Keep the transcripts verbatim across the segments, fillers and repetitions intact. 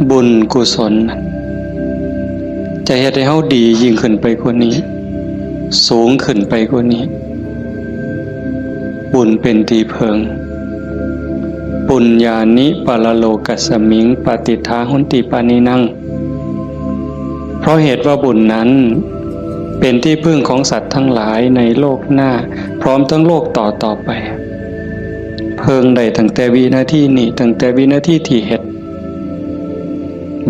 บุญกุศล จะเฮ็ดให้เฮาดียิ่งขึ้นไปกว่านี้ สูงขึ้นไปกว่านี้ บุญเป็นที่เพิ่ง ปุญญานิปรโลกัสมิง ปาติฏฐาหนติปานินัง เพราะเหตุว่าบุญนั้น เป็นที่พึ่งของสัตว์ทั้งหลายในโลกหน้า พร้อมทั้งโลกต่อต่อไป เพิ่งได้ตั้งแต่วินาทีนี้ ตั้งแต่วินาทีที่เฮ็ด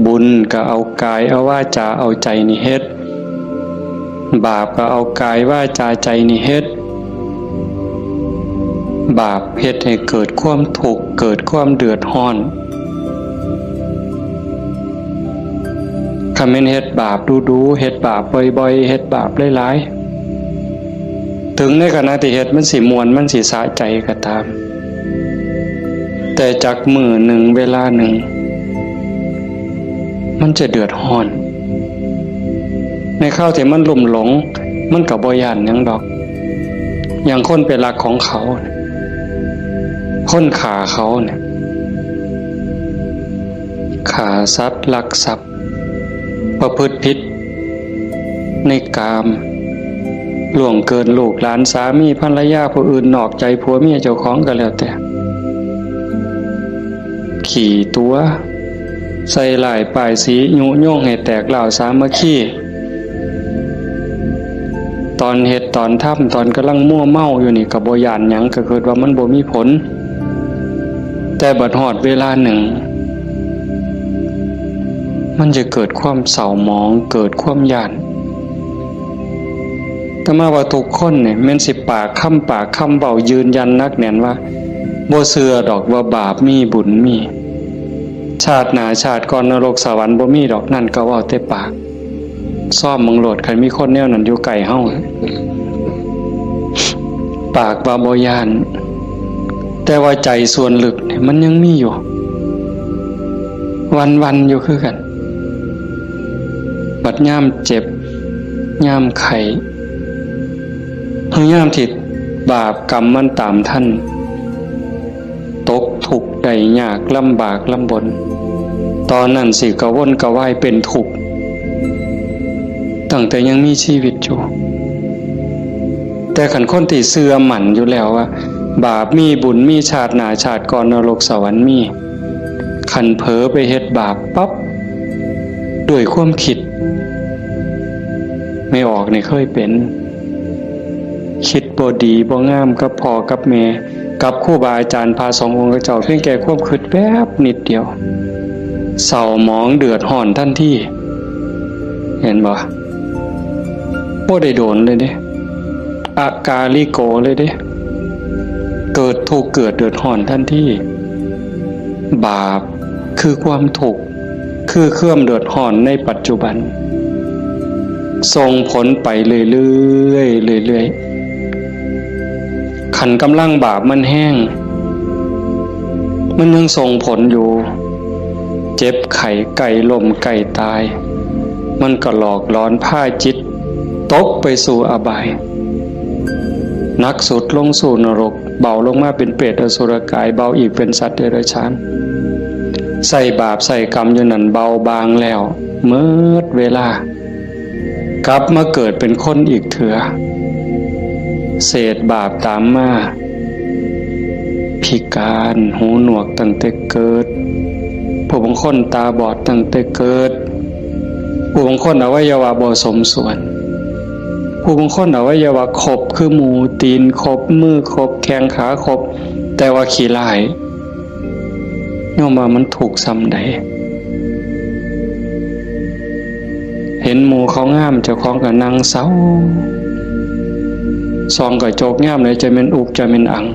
บุญก็เอากายเอาวาจาเอาใจนี่เฮ็ด บาปก็เอากายวาจาใจนี่เฮ็ด บาปเฮ็ดให้เกิดความทุกข์ เกิดความเดือดร้อน คันแม่นเฮ็ดบาปดูๆ เฮ็ดบาปบ่อยๆ เฮ็ดบาปหลายๆ ถึงในขณะที่เฮ็ดมันสิม่วน มันสิสะใจก็ตาม แต่จักมื้อหนึ่งเวลาหนึ่ง มันจะเดือดร้อน ในคราวที่มันลุ่มหลง มันก็บ่ย้านหยังดอก อย่างคนไปลักของเขา คนฆ่าเขาเนี่ย ฆ่าสัตว์ ลักทรัพย์ ประพฤติผิดในกาม ล่วงเกินลูกหลาน สามีภรรยาผู้อื่น นอกใจผัวเมียเจ้าของก็แล้วแต่ ขี้ตั๋ว ใส่ร้ายป้ายสี ยุยงให้แตกร้าวสามัคคี ตอนเฮ็ดตอนทำ ตอนกำลังมัวเมาอยู่นี่ก็บ่ย้านหยัง ก็คิดว่ามันบ่มีผล แต่บัดฮอดเวลาหนึ่ง มันจะเกิดความเศร้าหมอง เกิดความย้าน แต่มาว่าทุกคนเนี่ย แม่นสิปากคำปากคำเว้ายืนยันหนักแน่นว่า บ่เชื่อดอกว่าบาปมีบุญมี ชาติหน้าชาติก่อนนรกสวรรค์บ่มีดอก นั่นก็เว้าแต่ปาก ซ่อมเบิ่งโลด คันมีคนแนวนั้นอยู่ใกล้เฮา ปากว่าบ่ย้าน แต่ว่าใจส่วนลึกเนี่ยมันยังมีอยู่ วันๆ อยู่คือกัน บัดยามเจ็บ ยามไข้ หรือยามที่บาปกรรมมันตามทัน ตกทุกข์ได้ยาก ลำบากลำบน ตอนนั้นสิกระวนกระวายเป็นทุกข์ ตั้งแต่ยังมีชีวิตอยู่ แต่คันคนที่เชื่อมั่นอยู่แล้วว่า บาปมีบุญมี ชาติหน้าชาติก่อนนรกสวรรค์มี คันเผลอไปเฮ็ดบาปปั๊บ ด้วยความคิด แม่ออกนี่เคยเป็น คิดบ่ดีบ่งามกับพ่อกับแม่ กับครูบาอาจารย์พระสงฆ์องค์เจ้า เพียงแค่ความคิดแป๊บนิดเดียว เศร้าหมองเดือดร้อนทันที เห็นบ่ บ่ได้โดนเลยเด้ อากาลิโกเลยเด้ เกิดทุกข์เกิดเดือดร้อนทันที บาปคือความทุกข์ คือความเดือดร้อนในปัจจุบัน ส่งผลไปเรื่อยๆ เรื่อยๆ คันกำลังบาปมันแฮง มันยังส่งผลอยู่ เจ็บไข้ใกล้ล้มใกล้ตาย มันก็หลอกหลอนพาจิตตกไปสู่อบาย หนักสุดลงสู่นรก เบาลงมาเป็นเปรตอสุรกาย เบาอีกเป็นสัตว์เดรัจฉาน ใส่บาปใส่กรรมอยู่นั่นเบาบางแล้ว เมิดเวลา กลับมาเกิดเป็นคนอีกเถื่อ เศษบาปตามมา พิการ หูหนวกตั้งแต่เกิด ผู้บางคนตาบอดตั้งแต่เกิด ผู้บางคนอวัยวะบ่สมส่วน ผู้บางคนอวัยวะครบคือหมู ตีนครบ มือครบ แข้งขาครบ แต่ว่าขี้ร้าย โยมว่ามันทุกข์ส่ำใด เห็นหมู่เขางาม เจ้าของก็นั่งเศร้า ส่องกระจกยามใดจะแม่นอุกจะแม่นอัง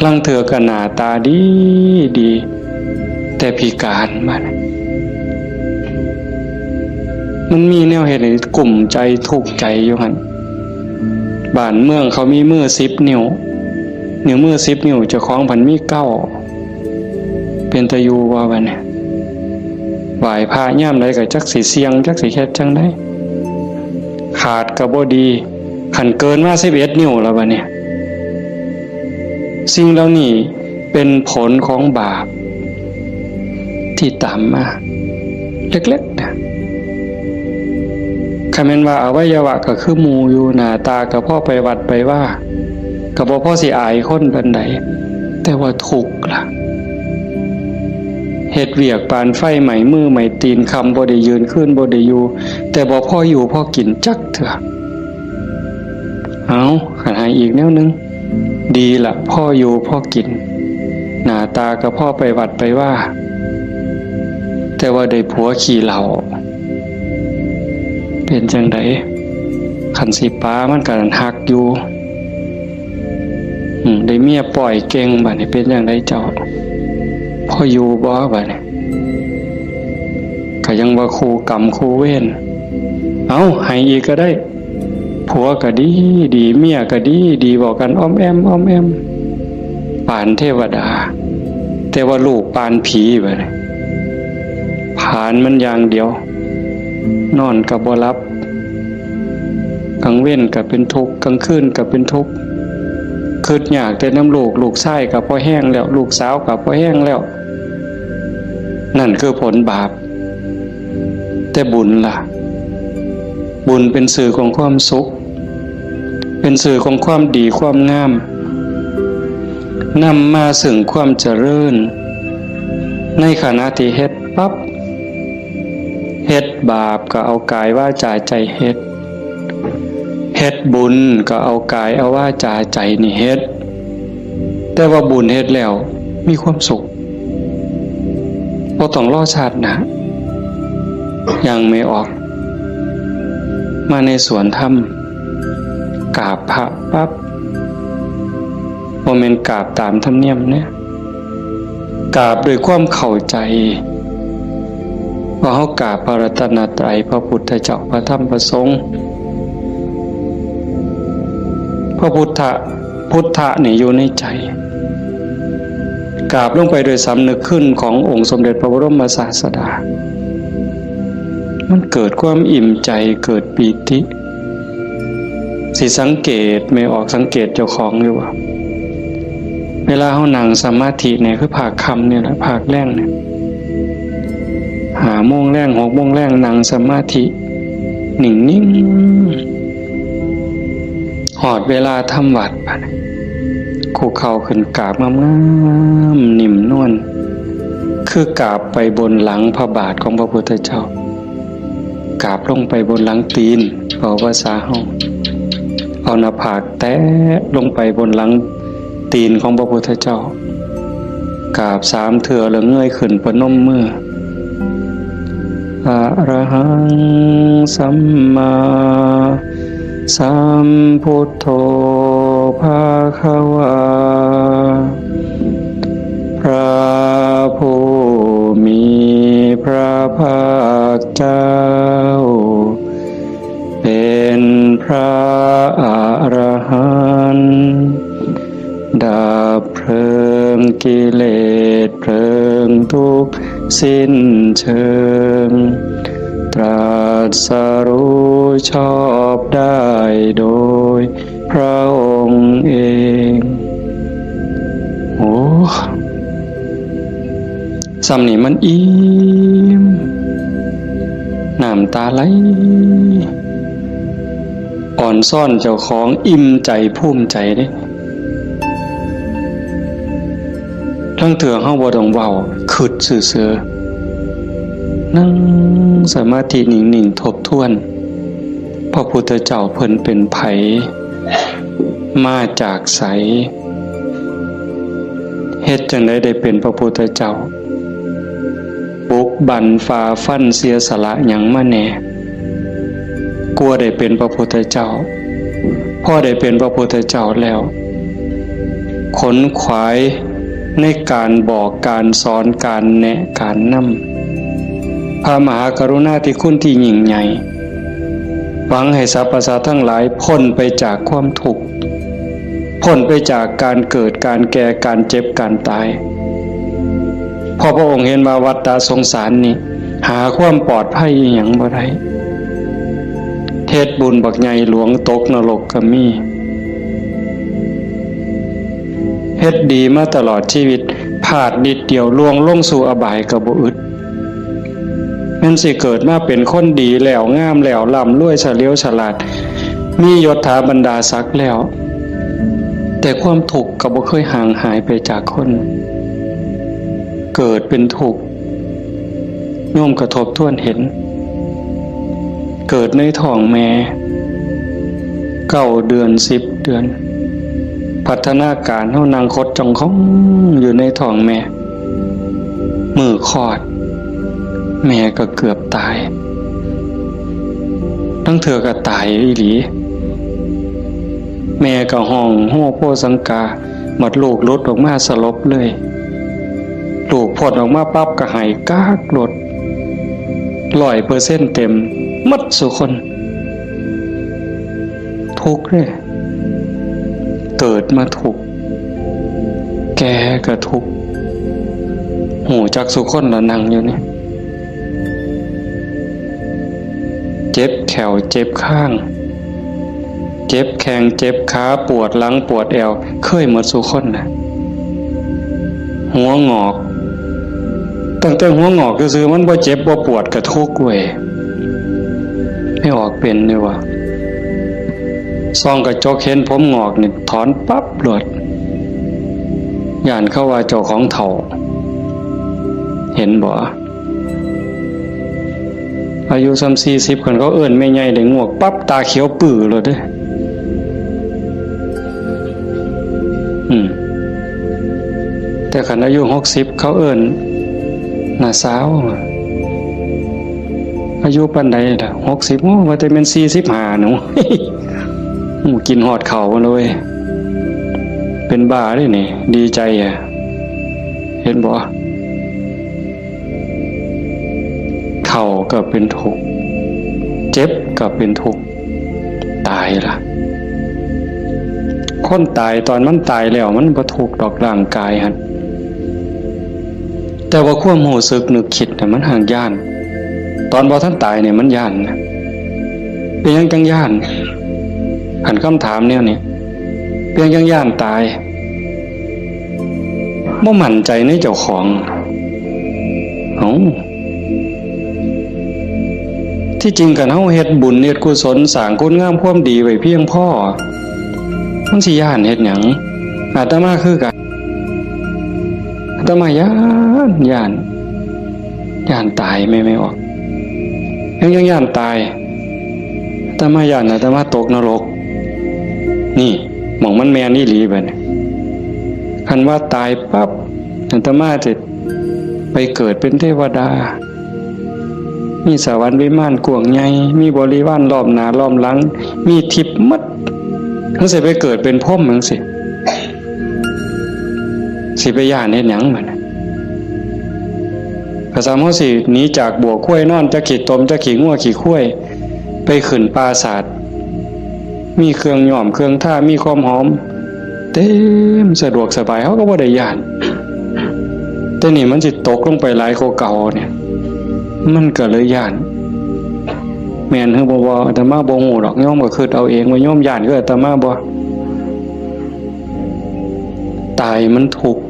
ลางเทื่อก็หน้าตาดีดี แต่พิการ บาดนี้ มันมีแนวเฮ็ดให้กุ้มใจทุกข์ใจอยู่หั่น บ้านเมืองเขามีมือสิบนิ้ว นิ้วมือสิบนิ้ว เจ้าของพันมีเก้า เป็นตาอยู่บ่ บาดนี้ ไหว้พระยามใดก็จักสิเสี่ยง จักสิเฮ็ดจั่งใด ขาดก็บ่ดี คันเกินมาสิบเอ็ดนิ้วแล้ว บาดนี้ สิ่งเหล่านี้เป็นผลของบาป ที่ตามมา เล็กๆนะ คันแม่นว่าอวัยวะก็คือหมู่อยู่ หน้าตาก็พอไปวัดไปวา ก็บ่พอสิอายคนปานใด แต่ว่าทุกข์ล่ะ เฮ็ดเวียกปานไฟไหม้มือไหม้ตีน ค่ำบ่ได้ยืน คืนบ่ได้อยู่ แต่บ่พออยู่พอกินจักเทื่อ เอา คันให้อีกแนวหนึ่ง ดีละ พออยู่พอกิน หน้าตาก็พอไปวัดไปวา แต่ว่าได้ผัวขี้เหล้า เป็นจั่งใด คันสิปามันก็ฮักอยู่ อืม ได้เมียป้อยเก่ง บัดนี้เป็นจั่งใดเจ้า พออยู่บ่ บัดนี้ ก็ยังว่าคู่กรรมคู่เวร เอา ให้อีกก็ได้ ผัวก็ดีดี เมียก็ดีดี เว้ากันอ้อมแอ้มอ้อมแอ้ม ปานเทวดา แต่ว่าลูกปานผี บัดนี้ ผลาญมันอย่างเดียว นอนก็บ่หลับ กลางเว็นก็เป็นทุกข์ กลางคืนก็เป็นทุกข์ คิดยากแต่นำลูก ลูกชายก็พอแฮงแล้ว ลูกสาวก็พอแฮงแล้ว นั่นคือผลบาป แต่บุญล่ะ บุญเป็นสื่อของความสุข เป็นสื่อของความดีความงาม นำมาซึ่งความเจริญ ในขณะที่เฮ็ดปั๊บ เฮ็ดบาปก็เอากายวาจาใจเฮ็ด เฮ็ดบุญก็เอากายเอาวาจาใจนี่เฮ็ด แต่ว่าบุญเฮ็ดแล้วมีความสุข บ่ต้องรอชาติหน้า อย่างแม่ออก มาในสวนธรรม กราบพระปั๊บ บ่แม่นกราบตามธรรมเนียมเนี่ย กราบด้วยความเข้าใจ ว่าเฮากราบพระรัตนตรัย พระพุทธเจ้า พระธรรม พระสงฆ์ พระพุทธะ พุทธะนี่อยู่ในใจ กราบลงไปโดยสำนึกคุณขององค์สมเด็จพระบรมศาสดา มันเกิดความอิ่มใจ เกิดปีติ สิสังเกต แม่ออกสังเกตเจ้าของอยู่ว่า เวลาเฮานั่งสมาธิเนี่ย คือภาคค่ำเนี่ยแหละ ภาคแลงเนี่ย ห้าโมงแลง หกโมงแลง นั่งสมาธิ นิ่งๆ ฮอดเวลาทำวัตร บัดนี้ คุกเข่าขึ้นกราบงามๆ นิ่มนวล คือกราบไปบนหลังพระบาทของพระพุทธเจ้า กราบลงไปบนหลังตีน เว้าภาษาเฮา เอาหน้าผากแตะลงไปบนหลังตีนของพระพุทธเจ้า กราบสามเทื่อแล้วเงยขึ้นประนมมือ อะระหังสัมมาสัมพุทโธภะคะวา พระผู้มีพระภาคเจ้า เป็นพระอรหันต์ ดับเพลิงกิเลสเพลิงทุกข์สิ้นเชิง ตรัสรู้ชอบได้โดยพระองค์เอง โอ้ ส่ำนี่มันอิ่ม น้ำตาไหล อ่อนซ้อนเจ้าของ อิ่มใจภูมิใจเด้ ลางเทื่อเฮาบ่ต้องเว้า คิดซื่อๆ นั่งสมาธินิ่งๆ ทบทวน พระพุทธเจ้าเพิ่นเป็นไผ มาจากไส เฮ็ดจั่งใดได้เป็นพระพุทธเจ้า บุกบั่นฝ่าฟันเสียสละหยังมาแหน่ กว่าได้เป็นพระพุทธเจ้า พอได้เป็นพระพุทธเจ้าแล้ว ขนขวายในการบอก การสอน การแนะ การนำ พระมหากรุณาธิคุณที่ยิ่งใหญ่ หวังให้สรรพสัตว์ทั้งหลายพ้นไปจากความทุกข์ พ้นไปจากการเกิด การแก่ การเจ็บ การตาย เพราะพระองค์เห็นว่าวัฏฏะสงสารนี้ หาความปลอดภัยอิหยังบ่ได้ เฮ็ดบุญบักใหญ่หลวงตกนรกก็มี เฮ็ดดีมาตลอดชีวิต แผ พลาดนิดเดียวล่วงลงสู่อบายก็บ่อึด แม่นสิเกิดมาเป็นคนดีแล้ว งามแล้ว ร่ำรวยเฉลียวฉลาด มียศถาบรรดาศักดิ์แล้ว แต่ความทุกข์ก็บ่เคยห่างหายไปจากคน เกิดเป็นทุกข์ โยมกระทบทวนเห็น เกิดในท้องแม่ เก้าเดือน สิบเดือน พัฒนาการเฮานั่งขดจ้องของอยู่ในท้องแม่ มื้อคลอด แม่ก็เกือบตาย ทั้งเทื่อก็ตายอีหลี แม่ก็ฮ้องโฮโพสังกา บัดลูกหลุดออกมาสลบเลย ลูกพ้นออกมาปั๊บก็ไห้กากโลด ร้อยเปอร์เซ็นต์เต็ม หมดสู่คน ทุกข์เด้ เกิดมาทุกข์ แก่ก็ทุกข์ ฮู้จักสู่คนละนั่งอยู่นี่ เจ็บแข้วเจ็บคาง เจ็บแข้งเจ็บขา ปวดหลังปวดแอว เคยหมดสู่คนนะ หัวงอก ตั้งแต่หัวงอกซื่อๆ มันบ่เจ็บบ่ปวดก็ทุกข์เว้ย ไม่ออกเป็นเลยว่ะ ส่องกระจกเห็นผมงอกนี่ถอนปั๊บโลด ย้านเขาว่าเจ้าของเฒ่า เห็นบ่ อายุส่ำสี่สิบ คันเขาเอิ้นแม่ใหญ่ได้งวกปั๊บ ตาเขียวปื้อโลดเด้ อืม แต่คันอายุหกสิบ เขาเอิ้นน้าสาว อายุปานใดล่ะ หกสิบ โอ้ ว่าแต่แม่นสี่สิบห้าหนู หมู่กินฮอดข้าวเลย เป็นบ้าเด้นี่ ดีใจอะ เห็นบ่ เฒ่าก็เป็นทุกข์ เจ็บก็เป็นทุกข์ ตายล่ะ คนตายตอนมันตายแล้วมันบ่ทุกข์ดอกร่างกายหั่น แต่ว่าความรู้สึกนึกคิดน่ะมันห่างย้าน ตอนบ่ทันตายเนี่ยมันย้านนะ เป็นหยังจังย้าน คันคำถามแนวนี้ เป็นหยังจังย้านตาย บ่มั่นใจในเจ้าของ เอ้า ที่จริงคันเฮาเฮ็ดบุญเฮ็ดกุศลสร้างคุณงามความดีไว้เพียงพอ มันสิย้านเฮ็ดหยัง อาตมาคือกัน อาตมาย้าน ย้าน ย้านตายแม่นบ่ ยัง ยังย้านตาย อาตมาย้านอาตมาตกนรก นี่ หม่องมันแม่นอีหลีบัดนี้ คันว่าตายปั๊บ อาตมาสิไปเกิดเป็นเทวดา มีสวรรค์วิมานกว้างใหญ่ มีบริวารล้อมหน้าล้อมหลัง มีทิพย์หมด จั่งซี้ไปเกิดเป็นพรหมจั่งซี้ สิไปย้านเฮ็ดหยังบัดนี้ กะซ้ำเฮาสิหนีจากบัวควายนอน จักขี้ตม จักขี้งัวขี้ควาย ไปขึ้นปราสาท มีเครื่องย้อมเครื่องทา มีความหอม เต็มสะดวกสบาย เฮาก็บ่ได้ย้าน แต่นี่มันสิตกลงไปหลายกว่าเก่าเนี่ย มันก็เลยย้าน แม่นหรือบ่ บ่ อาตมาบ่ฮู้ดอก โยมก็คิดเอาเองว่าโยมย้านคืออาตมาบ่ ตายมันทุกข์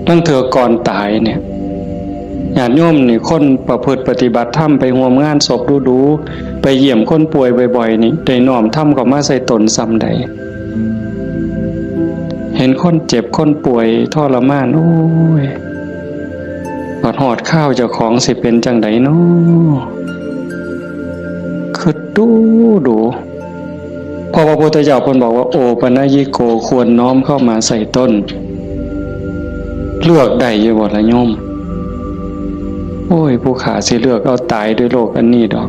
ลางเทื่อก่อนตายเนี่ย ญาติโยมนี่คนประพฤติปฏิบัติธรรม ไปร่วมงานศพดูๆ ไปเยี่ยมคนป่วยบ่อยๆ นี่ ได้น้อมธรรมเข้ามาใส่ตนส่ำใด เห็นคนเจ็บคนป่วยทรมาน โอ้ย บัดฮอดคราวเจ้าของสิเป็นจั่งใดน้อ คิดดูดู เพราะว่าพระพุทธเจ้าเพิ่นบอกว่า โอปัญญิโก ควรน้อมเข้ามาใส่ตน เลือกได้อยู่บ่ล่ะโยม โอ้ย ผู้ข้าสิเลือกเอาตายด้วยโรคอันนี้ดอก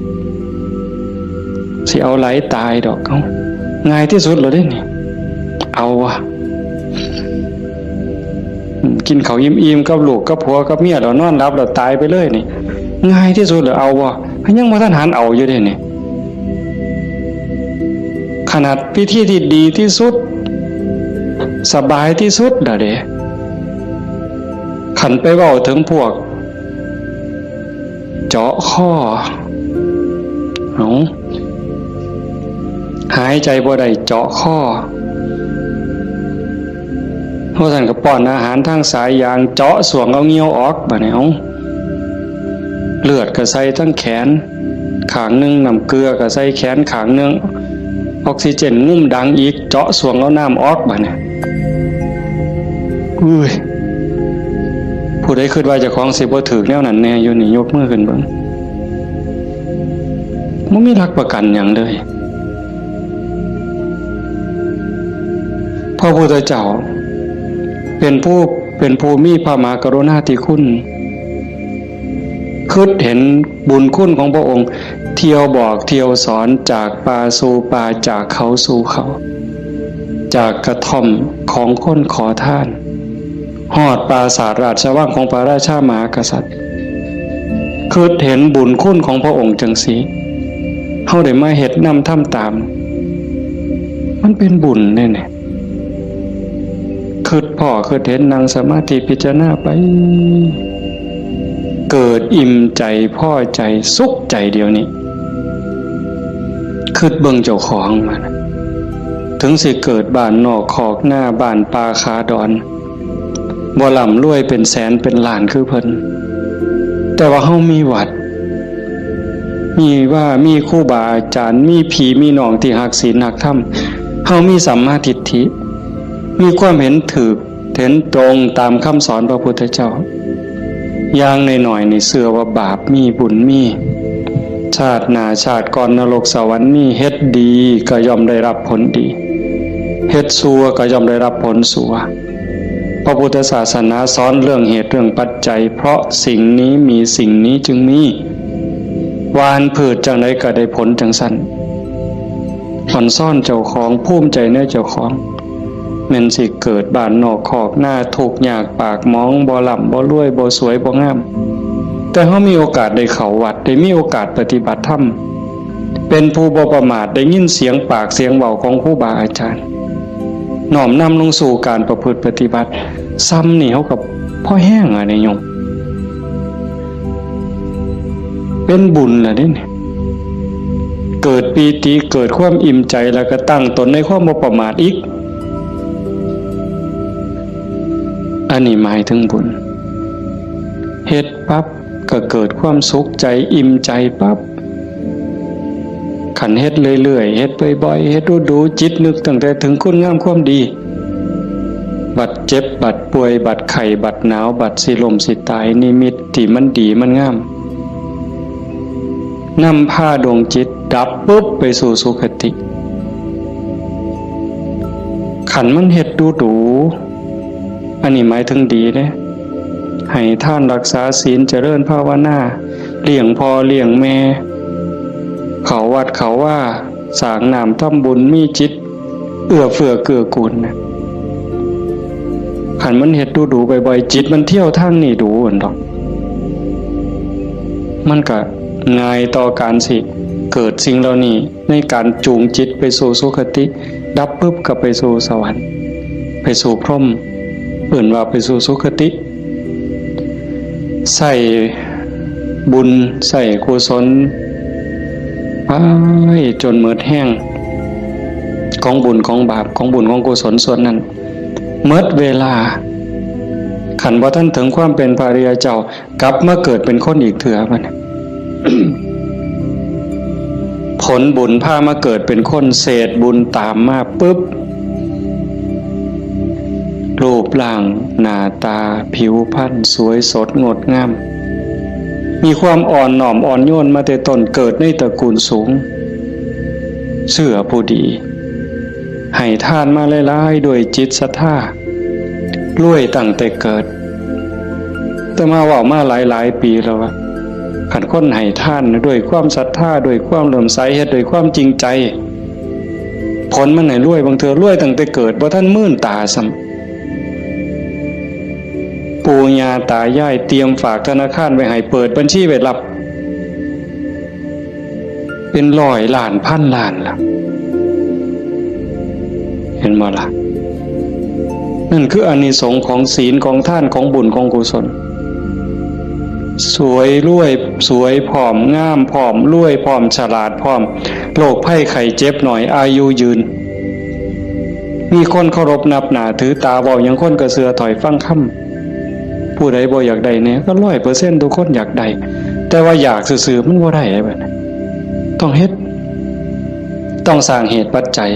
สิเอาไหลตายดอก เอ้า ง่ายที่สุดแล้วเด้นี่ เอาวะ อืม กินข้าวอิ่มๆ กับลูกกับผัวกับเมียแล้วนอนหลับแล้วตายไปเลยนี่ ง่ายที่สุดแล้ว เอาวะ ยังบ่ทันหันเอาอยู่เด้นี่ ขนาดวิธีที่ดีที่สุด สบายที่สุดน่ะเด้ คันไปเว้าถึงพวก เจาะคอ เอ้า หายใจบ่ได้เจาะคอ ว่าซั่นก็ป้อนอาหารทางสายยาง เจาะส่วงเอาเหยี่ยวออก บาดนี้ เอ้า เลือดก็ใส่ทั้งแขนข้างหนึ่ง น้ำเกลือก็ใส่แขนข้างหนึ่ง ออกซิเจนงุ้มดังอีก เจาะส่วงเอาน้ำออก บาดนี้ อุ้ย ผู้ใดคิดว่าเจ้าของสิบ่ถืกแนวนั้นแน่อยู่นี่ ยกมือขึ้นเบิ่ง บ่มีหลักประกันหยังเลย พระพุทธเจ้า เป็นผู้ เป็นผู้มีพระมหากรุณาธิคุณ คิดเห็นบุญคุณของพระองค์ เที่ยวบอกเที่ยวสอน จากป่าสู่ป่า จากเขาสู่เขา จากกระท่อมของคนขอทาน ฮอดปราสาทราชวังของพระราชามหากษัตริย์ คิดเห็นบุญคุณของพระองค์จังซี้ เฮาได้มาเฮ็ดนำทำตาม มันเป็นบุญเด้เนี่ย คิดพ้อคิดเห็น นั่งสมาธิพิจารณาไป เกิดอิ่มใจ พอใจ สุขใจเดี๋ยวนี้ คิดเบิ่งเจ้าของมานะ ถึงสิเกิดบ้านนอกคอกนา บ้านป่าขาดอน บ่ร่ำรวยเป็นแสนเป็นล้านคือเพิ่น แต่ว่าเฮามีวัด มีว่า มีครูบาอาจารย์ มีพี่มีน้องที่ฮักศีลฮักธรรม เฮามีสัมมาทิฏฐิ มีความเห็นถูก เห็นตรงตามคำสอนพระพุทธเจ้า อย่างน้อยๆ นี่เชื่อว่าบาปมีบุญมี ชาติหน้าชาติก่อนนรกสวรรค์มี เฮ็ดดีก็ย่อมได้รับผลดี เฮ็ดชั่วก็ย่อมได้รับผลชั่ว พระพุทธศาสนาสอนเรื่องเหตุเรื่องปัจจัย เพราะสิ่งนี้มีสิ่งนี้จึงมี หว่านพืชจั่งใดก็ได้ผลจั่งซั้น อ่อนซ้อนเจ้าของ ภูมิใจในเจ้าของ แม่นสิเกิดบ้านนอกคอกนา ทุกข์ยากปากหมอง บ่ร่ำบ่รวย บ่สวยบ่งาม แต่เฮามีโอกาสได้เข้าวัด ได้มีโอกาสปฏิบัติธรรม เป็นผู้บ่ประมาท ได้ยินเสียงปากเสียงเว้าของครูบาอาจารย์ น้อมนำลงสู่การประพฤติปฏิบัติ ซ่ำนี่เฮาก็พอแฮงอะนี่โยม เป็นบุญล่ะเด้นี่ เกิดปีติ เกิดความอิ่มใจ แล้วก็ตั้งตนในความบ่ประมาทอีก อันนี้หมายถึงบุญ เฮ็ดปั๊บก็เกิดความสุขใจ อิ่มใจปั๊บ คันเฮ็ดเรื่อยๆ เฮ็ดบ่อยๆ เฮ็ดดูๆ จิตนึกตั้งแต่ถึงคุณงามความดี บัดเจ็บ บัดป่วย บัดไข้ บัดหนาว บัดสิล้มสิตาย นิมิตที่มันดีมันงาม นำพาดวงจิตดับปุ๊บไปสู่สุคติ คันมันเฮ็ดดูๆ อันนี้หมายถึงดีเด้ ให้ทานรักษาศีล เจริญภาวนา เลี้ยงพ่อเลี้ยงแม่ เข้าวัดเข้าวา สร้างน้ำทำบุญ มีจิตเอื้อเฟื้อเกื้อกูลนะ คันมันเฮ็ดดูๆ บ่อยๆ จิตมันเที่ยวทางนี้ดู๋หั่นดอก มันก็ง่ายต่อการสิเกิดสิ่งเหล่านี้ ในการจูงจิตไปสู่สุคติ ดับปุ๊บก็ไปสู่สวรรค์ ไปสู่พรหม เอิ้นว่าไปสู่สุคติ ใส่บุญใส่กุศลไปจนหมดแฮง ของบุญของบาป ของบุญของกุศลส่วนนั้น หมดเวลา คันบ่ทันถึงความเป็นพระอริยเจ้า กลับมาเกิดเป็นคนอีกเทื่อบัดนี้ ผลบุญพามาเกิดเป็นคน เศษบุญตามมาปุ๊บ รูปร่างหน้าตาผิวพรรณสวยสดงดงาม มีความอ่อนน้อมอ่อนโยนมาแต่ต้น เกิดในตระกูลสูง เชื่อผู้ดี ให้ทานมาหลายๆ ด้วยจิตศรัทธา รวยตั้งแต่เกิด แต่มาเว้ามาหลายๆ ปีแล้วว่า คันคนให้ทานด้วยความศรัทธา ด้วยความเลื่อมใส เฮ็ดด้วยความจริงใจ ผลมันให้รวย บางเทื่อรวยตั้งแต่เกิด บ่ทันมื่นตาซ้ำ ปู่ย่าตายายเตรียมฝากธนาคารไว้ให้ เปิดบัญชีไว้รับ เป็นร้อยล้านพันล้านล่ะ เห็นบ่ล่ะ นั่นคืออานิสงส์ของศีล ของทาน ของบุญ ของกุศล สวยรวย สวยพร้อม งามพร้อม รวยพร้อม ฉลาดพร้อม โรคภัยไข้เจ็บน้อย อายุยืน มีคนเคารพนับหน้าถือตา เว้าหยังคนก็เชื่อถ้อยฟังคำ ผู้ใดบ่อยากได้แหน่ ก็ร้อยเปอร์เซ็นต์ทุกคนอยากได้ แต่ว่าอยากซื่อๆมันบ่ได้ บัดนี้ต้องเฮ็ด ต้องสร้างเหตุปัจจัย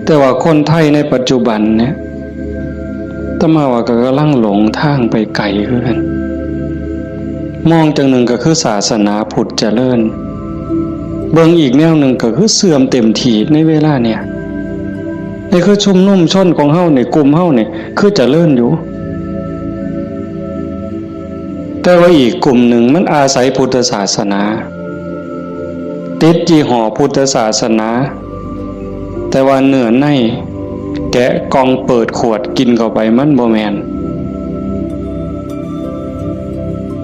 แต่ว่าคนไทยในปัจจุบันเนี่ย อาตมาว่าก็กำลังหลงทางไปไกลคือกัน มองจั่งหนึ่งก็คือศาสนาพุทธเจริญ เบิ่งอีกแนวหนึ่งก็คือเสื่อมเต็มทีในเวลาเนี่ย นี่คือชุมนุมชนของเฮานี่ กลุ่มเฮานี่คือเจริญอยู่ แต่ว่าอีกกลุ่มหนึ่งมันอาศัยพุทธศาสนา ติดยี่ห้อพุทธศาสนา แต่ว่าเนื้อในแกะกล่องเปิดขวดกินเข้าไปมันบ่แม่น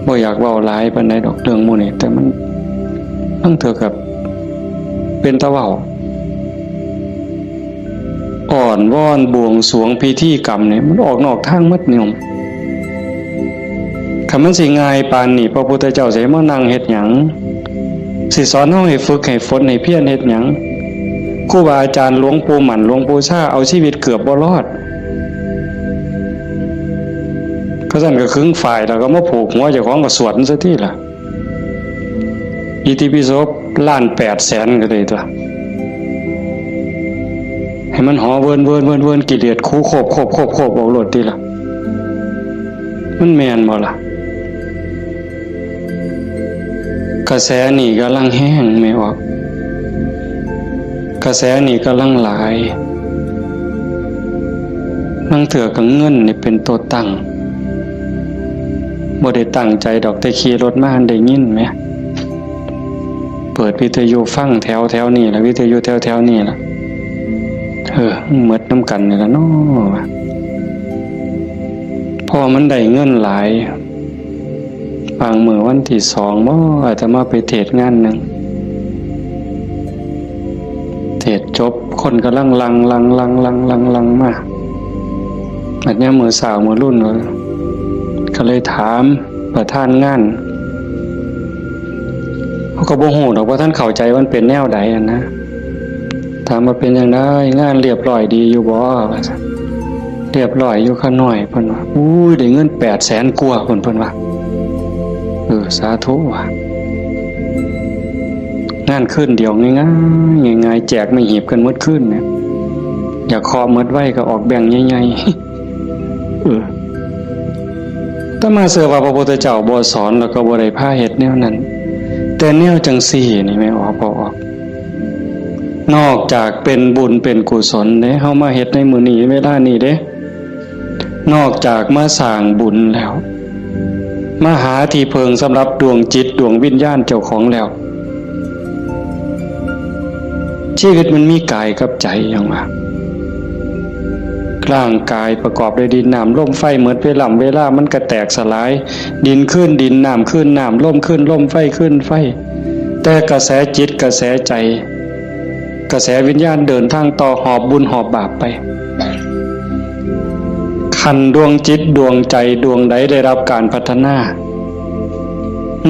บ่อยากเว้าหลายปานใดดอกเรื่องหมู่นี้ แต่มัน มันเถื่อกับเป็นตาเว้า อ้อนวอนบวงสรวงพิธีกรรมนี่ มันออกนอกทางหมดโยม คันมันสิง่ายปานนี้ พระพุทธเจ้าสิให้มานั่งเฮ็ดหยัง สิสอนเฮาให้ฝึกให้ฝนให้เพียรเฮ็ดหยัง ครูบาอาจารย์หลวงปู่หมั่นหลวงปู่ชาเอาชีวิตเกือบบ่รอด เขาซั่นก็ขึงฝ้ายแล้วก็มาผูกหัวเจ้าของก็สวดมันซะติล่ะ อิติปิโสล้านแปดแสนก็ได้ตัว ให้มันหอเวินเวินเวินเวินกิเลสคูโคบโคบโคบโคบออกโลดติล่ะ มันแม่นบ่ล่ะ กระแสนี่กำลังแฮงแม่ออก กระแสนี่กำลังหลาย ลางเทื่อก็เงินนี่เป็นตัวตั้ง บ่ได้ตั้งใจดอก แต่ขี่รถมาได้ยินแหม เปิดวิทยุฟังแถวแถวนี่ล่ะ วิทยุแถวแถวนี่ล่ะ เออ หมดนำกันนี่ล่ะเนาะ เพราะว่ามันได้เงินหลาย บางมื้อวันที่สองบ่ อาตมาไปเทศน์งานหนึ่ง เทศน์จบ คนกำลังหลั่ง หลั่ง หลั่ง หลั่ง หลั่ง หลั่งมา บัดยามมื้อเช้ามื้อรุ่น ก็เลยถามประธานงาน เขาก็บ่ฮู้ดอกว่าท่านเข้าใจว่ามันเป็นแนวใดอะนะ ถามว่าเป็นจั่งใด งานเรียบร้อยดีอยู่บ่ ว่าซั่น เรียบร้อยอยู่ข้าน้อย เพิ่นว่า อุ้ย ได้เงินแปดแสนกว่า เพิ่น เพิ่นว่า เออ สาธุว่ะ งานคืนเดียวง่ายๆ ง่ายๆ แจกไม้หีบกันหมดคืนเนี่ย อยากเคาะหมดไวก็ออกแบงค์ใหญ่ๆ เออ อาตมาเชื่อว่าพระพุทธเจ้าบ่สอนแล้วก็บ่ได้พาเฮ็ดแนวนั้น แต่แนวจั่งซี้นี่แม่ออก พอออก นอกจากเป็นบุญเป็นกุศลเด้ เฮามาเฮ็ดในมื้อนี้เวลานี้เด้ นอกจากมาสร้างบุญแล้ว มาหาที่เพิ่งสำหรับดวงจิตดวงวิญญาณเจ้าของแล้ว ชีวิตมันมีกายกับใจหยังวะ ร่างกายประกอบด้วยดินน้ำลมไฟ หมดเวลา เวลามันก็แตกสลาย ดินคืนดิน น้ำคืนน้ำ ลมคืนลม ไฟคืนไฟ แต่กระแสจิตกระแสใจ กระแสวิญญาณเดินทางต่อ หอบบุญหอบบาปไป คันดวงจิตดวงใจดวงใดได้รับการพัฒนา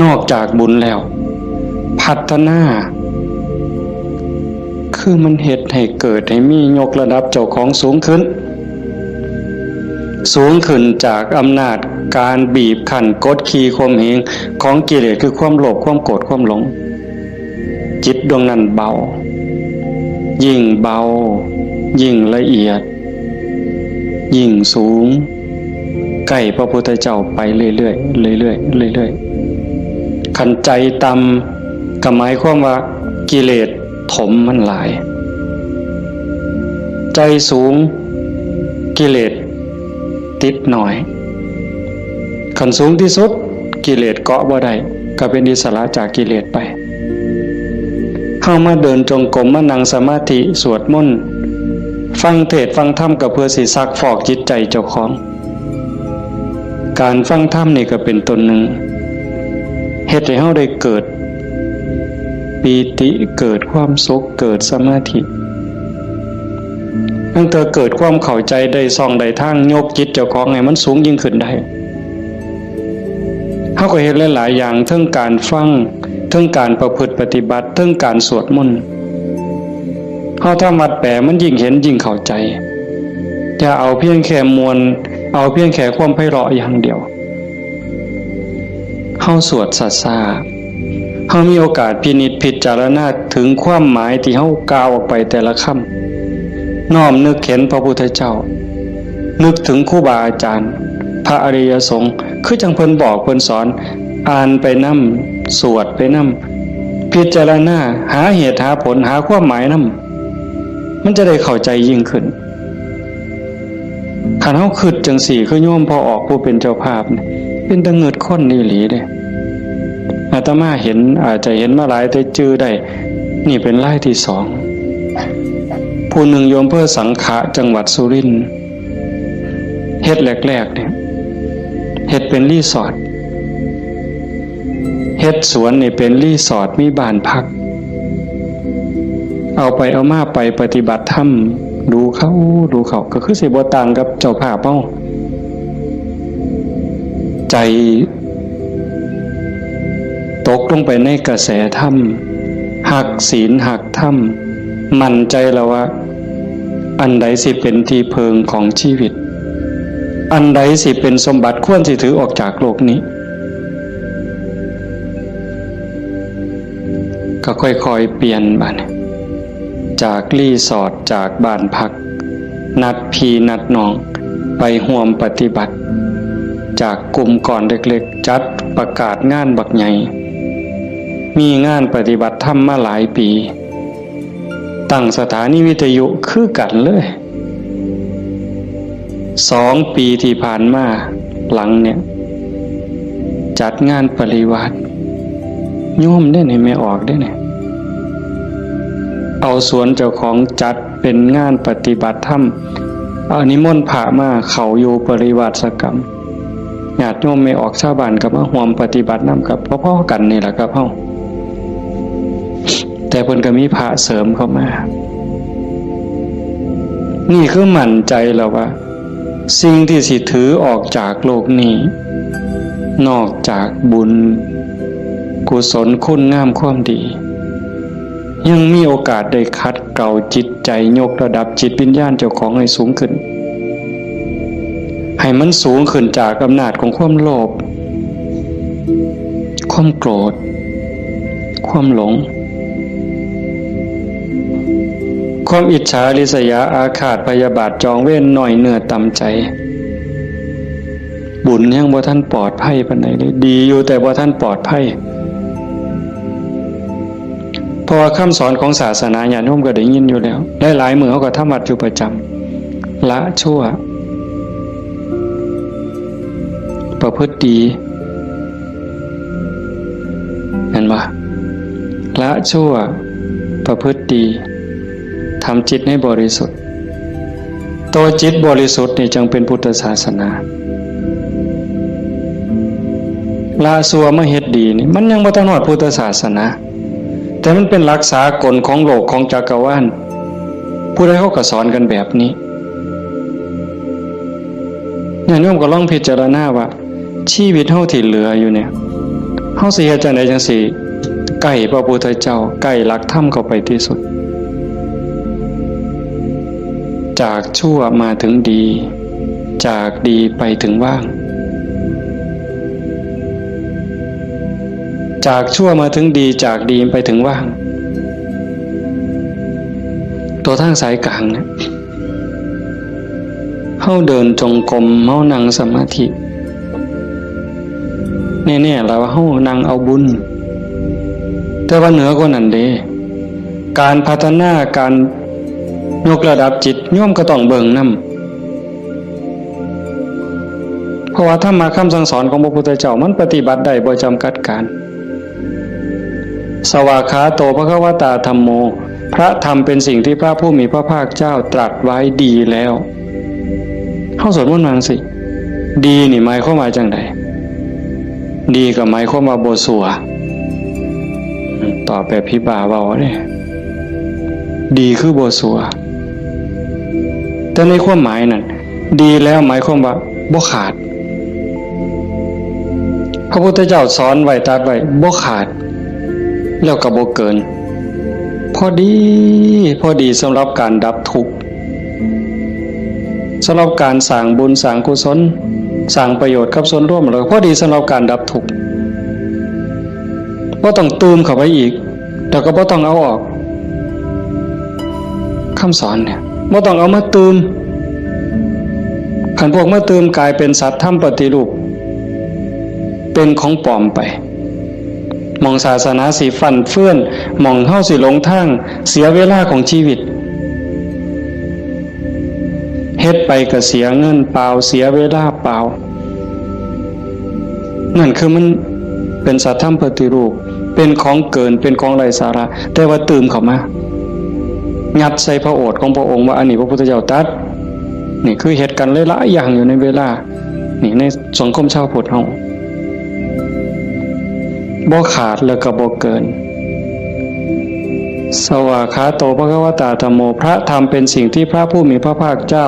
นอกจากบุญแล้ว พัฒนา คือมันเฮ็ดให้เกิดให้มี ยกระดับเจ้าของสูงขึ้น สูงขึ้นจากอำนาจการบีบคั้นกดขี่ข่มเหงของกิเลส คือความโลภ ความโกรธ ความหลง จิตดวงนั้นเบา ยิ่งเบา ยิ่งละเอียด ยิ่งสูง ใกล้พระพุทธเจ้าไปเรื่อยๆ เรื่อยๆ เรื่อยๆ คันใจต่ำก็หมายความว่ากิเลสถมมันหลาย ใจสูง กิเลสติดน้อย คันสูงที่สุด กิเลสเกาะบ่ได้ ก็เป็นอิสระจากกิเลสไป เฮามาเดินจงกรม มานั่งสมาธิ สวดมนต์ ฟังเทศน์ฟังธรรม ก็เพื่อสิซักฟอกจิตใจเจ้าของ การฟังธรรมนี่ก็เป็นต้นหนึ่ง เฮ็ดให้เฮาได้เกิดปีติ เกิดความสุข เกิดสมาธิ ตั้งแต่เกิดความเข้าใจ ได้ช่องได้ทาง ยกจิตเจ้าของให้มันสูงยิ่งขึ้นได้ เฮาก็เฮ็ดหลายๆ อย่าง เทิงการฟัง เทิงการประพฤติปฏิบัติ เทิงการสวดมนต์ เฮาทำวัดแปลมันยิ่งเห็นยิ่งเข้าใจ อย่าเอาเพียงแค่มวล เอาเพียงแค่ความไพเราะอย่างเดียว เฮาสวดช้าๆ เฮามีโอกาสพินิจพิจารณาถึงความหมายที่เฮากล่าวออกไปแต่ละคำ น้อมนึกเห็นพระพุทธเจ้า นึกถึงครูบาอาจารย์ พระอริยสงฆ์ คือจั่งเพิ่นบอกเพิ่นสอน อ่านไปนำ สวดไปนำ พิจารณา หาเหตุหาผล หาความหมายนำ มันจะได้เข้าใจยิ่งขึ้น คันเฮาคิดจั่งซี้ คือโยมพ่อออกผู้เป็นเจ้าภาพนี่ เป็นตาเงิดคนอีหลีเด้ อาตมาเห็น อาจจะเห็นมาหลายแต่จื่อได้ นี่เป็นรายที่สอง ผู้หนึ่งอยู่อำเภอสังขะ จังหวัดสุรินทร์ เฮ็ดแรกๆ เนี่ย เฮ็ดเป็นรีสอร์ท เฮ็ดสวนนี่เป็นรีสอร์ท มีบ้านพัก เอาไปเอามาไปปฏิบัติธรรม ดูเข้า ดูเข้า ก็คือสิบ่ต่างกับเจ้าภาพเฮา ใจตกลงไปในกระแสธรรม ฮักศีลฮักธรรม มั่นใจแล้วว่า อันใดสิเป็นที่เพิ่งของชีวิต อันใดสิเป็นสมบัติควรสิถือออกจากโลกนี้ ก็ค่อยๆ เปลี่ยนบัดนี้ จากรีสอร์ท จากบ้านพัก นัดพี่นัดน้อง ไปร่วมปฏิบัติ จากกลุ่มก้อนเล็กๆ จัดประกาศงานบักใหญ่ มีงานปฏิบัติธรรมมาหลายปี ตั้งสถานีวิทยุคือกันเลย สองปีที่ผ่านมาหลังเนี่ย จัดงานปริวาส โยมเด้นี่ แม่ออกเด้นี่ เอาสวนเจ้าของจัดเป็นงานปฏิบัติธรรม เอานิมนต์พระมาเข้าอยู่ปริวาสกรรม ญาติโยมแม่ออกชาวบ้านก็มาร่วมปฏิบัตินำ กับพอๆ กันนี่แหละครับเฮา แต่เพิ่นก็มีพระเสริมเข้ามา นี่คือมั่นใจแล้วว่า สิ่งที่สิถือออกจากโลกนี้ นอกจากบุญ กุศลคุณงามความดี ยังมีโอกาสได้ขัดเกลาจิตใจ ยกระดับจิตวิญญาณเจ้าของให้สูงขึ้น ให้มันสูงขึ้นจากอำนาจของความโลภ ความโกรธ ความหลง ความอิจฉาริษยาอาฆาตพยาบาทจองเวรน้อยเนื้อต่ำใจ บุญยังบ่ทันปลอดภัยปานใดเลย ดีอยู่แต่บ่ทันปลอดภัย เพราะว่าคำสอนของศาสนาญาติโยมก็ได้ยินอยู่แล้ว หลายๆ มื้อเฮาก็ทำวัดอยู่ประจำ ละชั่ว ประพฤติดี เห็นบ่ ละชั่ว ประพฤติดี ทำจิตให้บริสุทธิ์ ตัวจิตบริสุทธิ์นี่จึงเป็นพุทธศาสนา ละชั่วมาเฮ็ดดีนี่ มันยังบ่ทันฮอดพุทธศาสนา แต่มันเป็นหลักสากลของโลกของจักรวาล ผู้ใดเขาก็สอนกันแบบนี้ ญาติโยมก็ลองพิจารณาว่า ชีวิตเฮาที่เหลืออยู่เนี่ย เฮาสิเฮ็ดจั่งใดจั่งสิใกล้พระพุทธเจ้า ใกล้หลักธรรมเข้าไปที่สุด จากชั่วมาถึงดี จากดีไปถึงว่าง จากชั่วมาถึงดี จากดีไปถึงว่าง ตัวทางสายกลางเนี่ย เฮาเดินจงกรม เฮานั่งสมาธิ แน่ๆ แล้วเฮานั่งเอาบุญ แต่ว่าเหนือกว่านั้นเด้ การพัฒนา การยกระดับจิต โยมก็ต้องเบิ่งนำ เพราะว่าธรรมะคำสั่งสอนของพระพุทธเจ้ามันปฏิบัติได้บ่จำกัดการ สวากขาโต ภควตา ธัมโม พระธรรมเป็นสิ่งที่พระผู้มีพระภาคเจ้าตรัสไว้ดีแล้ว เฮาสวดมนต์ว่าจั่งซี้ ดีนี่หมายความว่าจั่งใด ดีก็หมายความว่าบ่ซั่ว ตอบแบบผีบ้าเว้าเด้ ดีคือบ่ซั่ว แต่ในความหมายนั่น ดีแล้วหมายความว่าบ่ขาด พระพุทธเจ้าสอนไว้ ตรัสไว้ บ่ขาด แล้วก็บ่เกิน พอดี พอดีสำหรับการดับทุกข์ สำหรับการสร้างบุญสร้างกุศล สร้างประโยชน์กับส่วนรวม แล้วพอดีสำหรับการดับทุกข์ บ่ต้องตื่มเข้าไปอีก แต่ก็บ่ต้องเอาออก คำสอนเนี่ย บ่ต้องเอามาตื่ม คันพวกมาตื่มกลายเป็นสัตว์ธรรมปฏิรูป เป็นของปลอมไป หม่องศาสนาสิฟั่นเฟือน หม่องเฮาสิหลงทาง เสียเวลาของชีวิต เฮ็ดไปก็เสียเงินเปล่า เสียเวลาเปล่า นั่นคือมันเป็นสัตว์ธรรมปฏิรูป เป็นของเกิน เป็นของไร้สาระ แต่ว่าตื่มเข้ามา ยัดใส่พระโอษฐ์ของพระองค์ว่าอันนี้พระพุทธเจ้าตรัส นี่คือเหตุการณ์หลายๆอย่างอยู่ในเวลา นี่ในสังคมชาวพุทธเฮา บ่ขาดแล้วก็บ่เกิน สวากขาโต ภควตา ธัมโม พระธรรมเป็นสิ่งที่พระผู้มีพระภาคเจ้า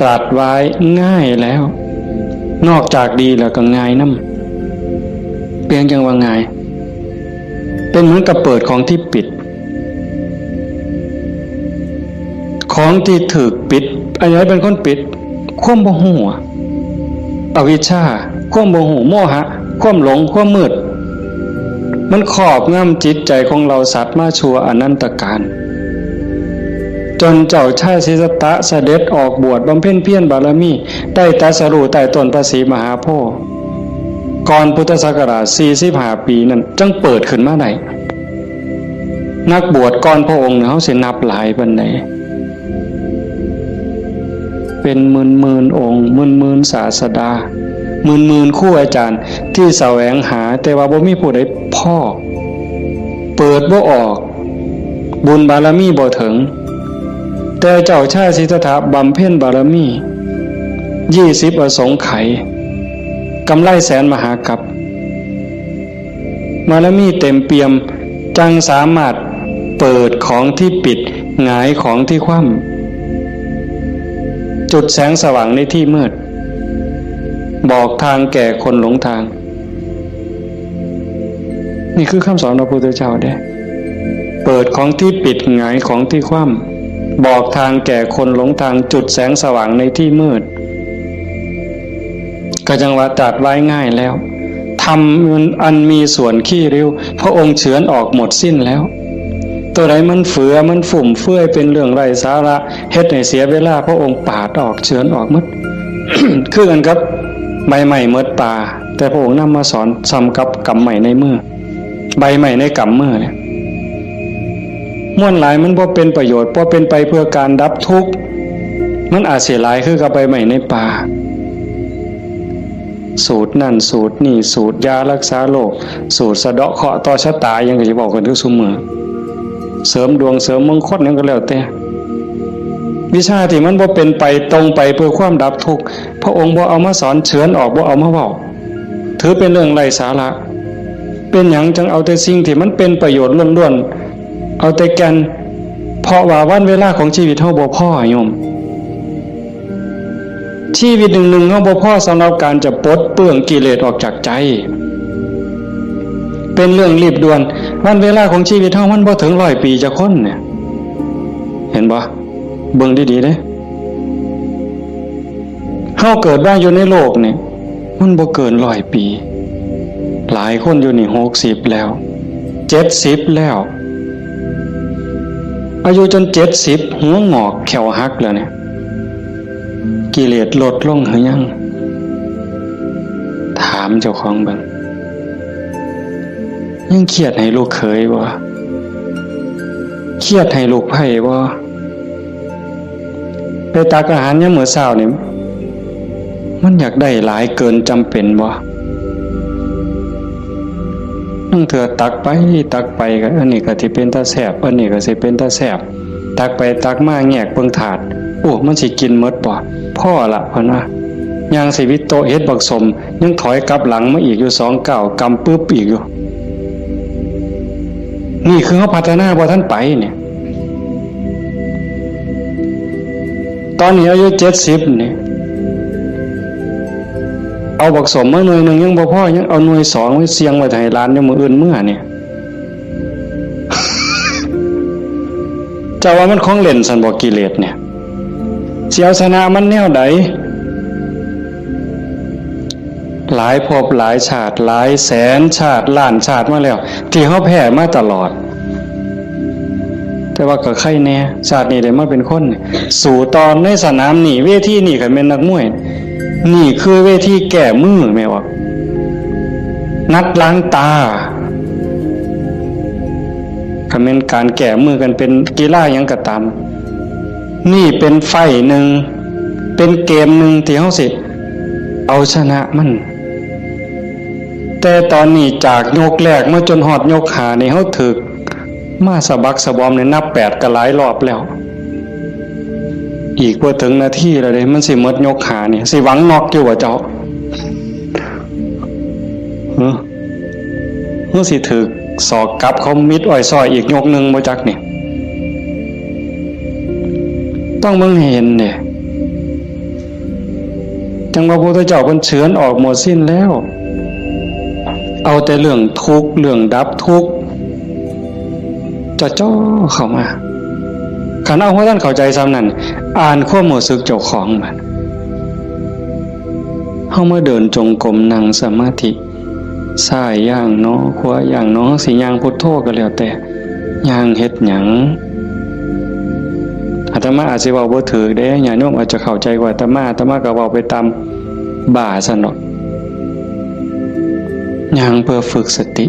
ตรัสไว้ง่ายแล้ว นอกจากดีแล้วก็ง่ายนำ เพียงจั่งว่าง่าย เป็นเหมือนกับเปิดของที่ปิด ของที่ถูกปิด อันไหนเป็นคนปิด ความบ่ฮู้อะ อวิชชา ความบ่ฮู้ โมหะ ความหลง ความมืด มันครอบงำจิตใจของเราสัตว์มาชั่วอนันตกาล จนเจ้าชายสิทธัตถะเสด็จออกบวชบำเพ็ญเพียรบารมี ได้ตรัสรู้ใต้ต้นพระศรีมหาโพธิ์ ก่อนพุทธศักราชสี่สิบห้าปีนั่น จั่งเปิดขึ้นมาได้ นักบวชก่อนพระองค์เนี่ย เฮาสินับหลายปานใด เป็นหมื่นๆองค์ หมื่นๆศาสดา หมื่นๆครูอาจารย์ที่แสวงหา แต่ว่าบ่มีผู้ใดพ้อ เปิดบ่ออก บุญบารมีบ่ถึง แต่เจ้าชายสิทธัตถะบำเพ็ญบารมี ยี่สิบอสงไขย กำไรแสนมหากัป บารมีเต็มเปี่ยม จั่งสามารถเปิดของที่ปิด หงายของที่คว่ำ จุดแสงสว่างในที่มืด บอกทางแก่คนหลงทาง นี่คือคำสอนพระพุทธเจ้าเด้ เปิดของที่ปิด หงายของที่คว่ำ บอกทางแก่คนหลงทาง จุดแสงสว่างในที่มืด ก็จั่งว่าตรัสไว้ง่ายแล้ว ธรรมอันมีส่วนขี้ริ้ว พระองค์เฉือนออกหมดสิ้นแล้ว ตัวใดมันเฟือ มันฟุ่มเฟือย เป็นเรื่องไร้สาระ เฮ็ดให้เสียเวลา พระองค์ปาดออก เฉือนออกหมด คือกันกับใบไม้หมดป่า แต่พระองค์นำมาสอนส่ำกับกำไม้ในมือ ใบไม้ในกำมือเนี่ย ม่วนหลายมันบ่เป็นประโยชน์ บ่เป็นไปเพื่อการดับทุกข์ มันอาจสิหลายคือกับใบไม้ในป่า สูตรนั่นสูตรนี่ สูตรยารักษาโรค สูตรสะเดาะเคราะห์ต่อชะตา หยังก็สิเว้ากันอยู่ซุมื้อ เสริมดวงเสริมมงคลหยังก็แล้วแต่ วิชาที่มันบ่เป็นไปตรงไปเพื่อความดับทุกข์ พระองค์บ่เอามาสอน เฉือนออก บ่เอามาเว้า ถือเป็นเรื่องไร้สาระ เป็นหยังจั่งเอาแต่สิ่งที่มันเป็นประโยชน์ล้วนๆ เอาแต่แก่น เพราะว่าวันเวลาของชีวิตเฮาบ่พอโยม ชีวิตหนึ่งๆเฮาบ่พอสำหรับการจะปลดเปลื้องกิเลสออกจากใจ เป็นเรื่องรีบด่วน วันเวลาของชีวิตเฮามันบ่ถึงร้อยปีจักคนเนี่ย เห็นบ่ เบิ่งดีๆเด้ เฮาเกิดมาอยู่ในโลกนี่ มันบ่เกินร้อยปี หลายคนอยู่นี่หกสิบแล้ว เจ็ดสิบแล้ว อายุจนเจ็ดสิบ หัวงอกแข้วหักแล้วเนี่ย กิเลสลดลงหรือยัง ถามเจ้าของเบิ่ง ยังเครียดให้ลูกเขยบ่ เครียดให้ลูกไพร่บ่ ไปตักอาหารยามมื้อเช้านี่ มันอยากได้หลายเกินจำเป็นบ่ ลางเทื่อตักไปตักไปก็ อันนี้ก็สิเป็นตาแซ่บ อันนี้ก็สิเป็นตาแซ่บ ตักไปตักมาแงกเบิ่งถาด โอ้ มันสิกินหมดบ่ พอละ เพิ่นว่า ย่างสิวิโตะเห็ดบักสม ยังถอยกลับหลังมาอีกอยู่สองก้าว กำปึ๊บอีกอยู่ นี่คือเฮาพัฒนาบ่ทันไปเนี่ย ตอนนี้อายุเจ็ดสิบนี่ เอาบักสมมาหน่วยหนึ่งยังบ่พอ ยังเอาหน่วยสองไว้เสี่ยงไว้ให้หลาน ยังมื้ออื่นเมื่อเนี่ย เจ้าว่ามันของเล่นซั่นบ่ กิเลสเนี่ย สิเอาชนะมันแนวใด หลายภพหลายชาติ หลายแสนชาติ ล้านชาติมาแล้ว ที่เฮาแพ้มาตลอด แต่ว่าก็ไคแน่ ชาตินี้ได้มาเป็นคน สู้ต่อในสนามนี้ เวทีนี้ คันแม่นนักมวย นี่คือเวทีแก้มือ แม่นบ่ นัดล้างตา คันแม่นการแก้มือกันเป็นกีฬาหยังก็ตาม นี่เป็นไฟต์หนึ่ง เป็นเกมหนึ่งที่เฮาสิเอาชนะมัน แต่ตอนนี้จากยกแรกมาจนฮอดยกห้านี่ เฮาถืกมาสะบักสะบอมนี่ นับแปดก็หลายรอบแล้ว อีกบ่ถึงนาทีแล้วเด้ มันสิหมดยกห้านี่ สิหวังน็อกอยู่บ่เจ้า ฮะ เฮาสิถืกศอกกลับเขามิดอ้อยซ้อยอีกยกหนึ่งบ่จักนี่ ต้องเบิ่งให้เห็นเด้ จั่งว่าพระพุทธเจ้าเพิ่นเฉือนออกหมดสิ้นแล้ว เอาแต่เรื่องทุกข์ เรื่องดับทุกข์ จ่อๆเข้ามา คันเอาบ่ทันเข้าใจส่ำนั้น อ่านความรู้สึกเจ้าของบัด เฮามาเดินจงกรม นั่งสมาธิ ซ้ายย่างหนอ ขวาย่างหนอ เฮาสิย่างพุทโธก็แล้วแต่ ย่างเฮ็ดหยัง อาตมาอาจสิเว้าบ่ถูกเด้ ญาติโยมอาจจะเข้าใจกว่าอาตมา อาตมาก็เว้าไปตามบ้าซั่นดอก ย่างเพื่อฝึกสติ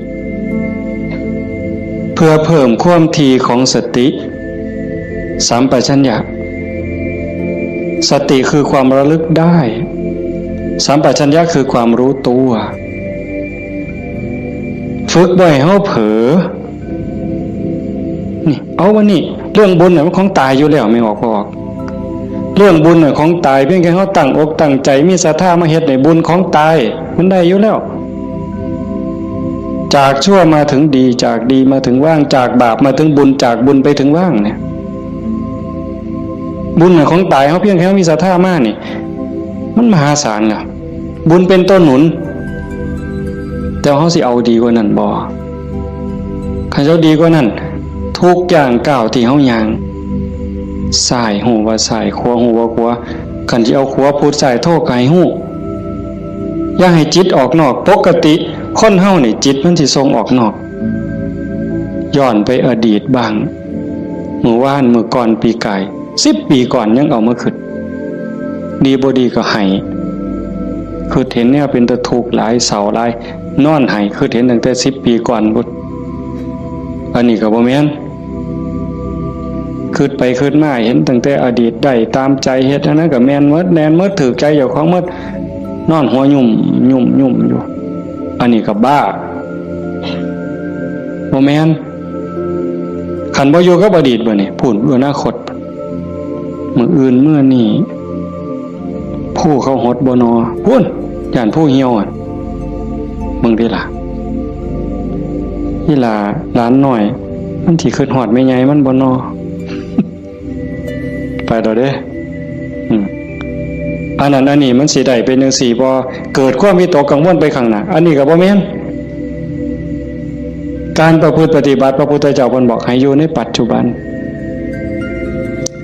เพื่อเพิ่มความถี่ของสติ สัมปชัญญะ สติคือความระลึกได้ สัมปชัญญะคือความรู้ตัว ฝึกบ่ให้เฮาเผลอ นี่ เอาวันนี้ เรื่องบุญน่ะมันของตายอยู่แล้ว แม่นบ่ พ่อ เรื่องบุญน่ะของตาย เพียงแค่เฮาตั้งอกตั้งใจ มีศรัทธามาเฮ็ดนี่ บุญของตาย มันได้อยู่แล้ว จากชั่วมาถึงดี จากดีมาถึงว่าง จากบาปมาถึงบุญ จากบุญไปถึงว่างเนี่ย บุญน่ะของตาย เฮาเพียงแค่เฮามีศรัทธามานี่ มันมหาศาลแล้ว บุญเป็นตัวหนุน แต่เฮาสิเอาดีกว่านั้นบ่ คันเฮาดีกว่านั้น ทุกย่างก้าวที่เฮาย่าง ซ้ายฮู้ว่าซ้าย ขวาฮู้ว่าขวา คันสิเอาขวาพุทซ้ายโธก็ให้ฮู้ อย่าให้จิตออกนอก ปกติคนเฮานี่จิตมันสิส่งออกนอก ย้อนไปอดีตบ้าง มื้อวาน มื้อก่อน ปีกาย สิบปีก่อนยังเอามาคิด ดีบ่ดีก็ไห้ คิดเห็นแนวเป็นตาทุกข์หลาย เศร้าหลาย นอนไห้ คิดเห็นตั้งแต่สิบปีก่อนพุ้น อันนี้ก็บ่แม่น คิดไปคิดมาเห็นตั้งแต่อดีต ได้ตามใจ เฮ็ดอันนั้นก็แม่นหมด แม่นหมด ถูกใจเจ้าของหมด นอนหัวยุ่มยุ่มยุ่มอยู่ อันนี้ก็บ้า บ่แม่น คันบ่อยู่กับอดีตบัดนี้ พู้น อนาคต มื้ออื่นมื้อนี้ ผู้เขาหดบ่นอ พู้น ย่านผู้เหี่ยวอะ เบิ่งติล่ะ อีหล่าหลานน้อย มันสิคิดฮอดแม่ใหญ่มันบ่นอ ไปแล้วเด้ อืม อันนั้นอันนี้มันสิได้เป็นจั่งซี้บ่ เกิดความวิตกกังวลไปข้างหน้า อันนี้ก็บ่แม่น การประพฤติปฏิบัติ พระพุทธเจ้าเพิ่นบอกให้อยู่ในปัจจุบัน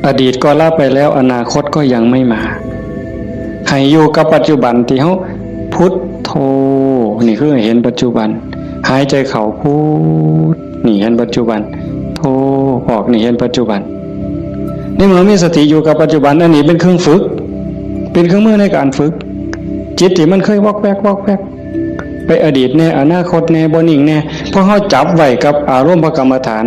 อดีตก็ละไปแล้ว อนาคตก็ยังไม่มา ให้อยู่กับปัจจุบันที่เฮาพุทโธ นี่คือเห็นปัจจุบัน หายใจเข้าพุท นี่เห็นปัจจุบัน โธ ออก นี่เห็นปัจจุบัน ในเมื่อมีสติอยู่กับปัจจุบัน อันนี้เป็นเครื่องฝึก เป็นเครื่องมือในการฝึก จิตที่มันเคยวอกแวกวอกแวก ไปอดีตแน่ อนาคตแน่ บ่นิ่งแน่ พอเฮาจับไว้กับอารมณ์พระกรรมฐาน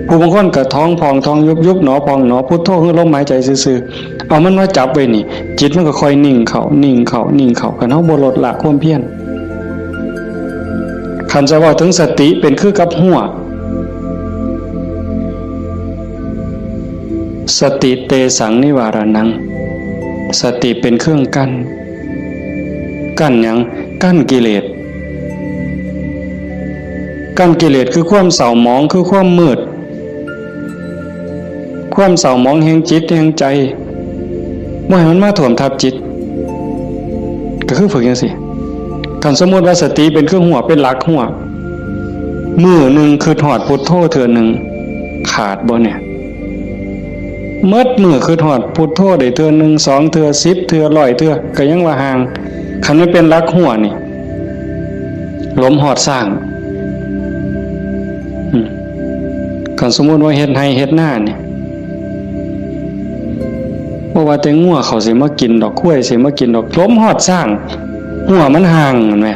ผู้บางคนก็ท้องพองท้องยุบ ยุบหนอพองหนอ พุทโธคือลมหายใจซื่อๆ เอามันมาจับไว้นี่ จิตมันก็ค่อยนิ่งเข้า นิ่งเข้า นิ่งเข้า คันเฮาบ่ลดละความเพียร คันจะเว้าถึงสติเป็นคือกับฮั้ว สติเตสังนิวารานัง สติเป็นเครื่องกั้น กั้นหยัง กั้นกิเลส กั้นกิเลสคือความเศร้าหมอง คือความมืด ความเศร้าหมองแห่งจิตแห่งใจ บ่ให้มันมาท่วมทับจิต ก็คือฝึกจั่งซี้ คันสมมุติว่าสติเป็นเครื่องฮั้ว เป็นหลักฮั้ว มื้อหนึ่งคิดฮอดพุทโธเทื่อหนึ่ง ขาดบ่เนี่ย หมดมื้อคิดฮอดพุทโธได้เทื่อหนึ่ง สองเทื่อ สิบเทื่อ ร้อยเทื่อ ก็ยังว่าห่าง คันมันเป็นหลักหัวนี่ หลมฮอดซ้าง อืม คันสมมุติว่าเฮ็ดไร่เฮ็ดนานี่ บ่ว่าแต่งัวเขาสิมากินดอก ควายสิมากินดอก หลมฮอดซ้าง หัวมันห่าง แม่นบ่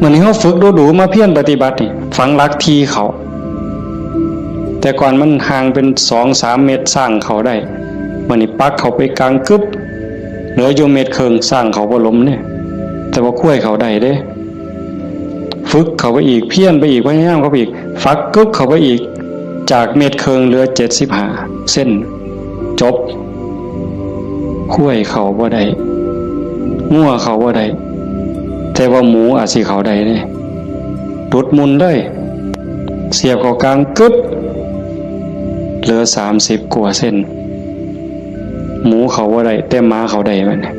มื้อนี้เฮาฝึกดูๆ มาเพียรปฏิบัตินี่ ฝังหลักที่เขา แต่ก่อนมันห่างเป็นสองสามเมตร ซ้างเข้าได้ มื้อนี้ปักเข้าไปกลางกึ๊บ เหลืออยู่เมตรครึ่ง ซ้างเข้าบ่หลมเด้ แต่ว่าควายเข้าได้เด้ ฝึกเข้าไปอีก เพียรไปอีก พยายามเข้าไปอีก ฝักกึ๊บเข้าไปอีก จากเมตรครึ่งเหลือเจ็ดสิบห้าเซน จบ ควายเข้าบ่ได้ งัวเข้าบ่ได้ แต่ว่าหมูอาจสิเข้าได้เด้ หลุดมุนเลย เสียบเข้ากลางกึ๊บ เหลือสามสิบกว่าเซน หมูเข้าบ่ได้ แต่หมาเข้าได้บัดนี้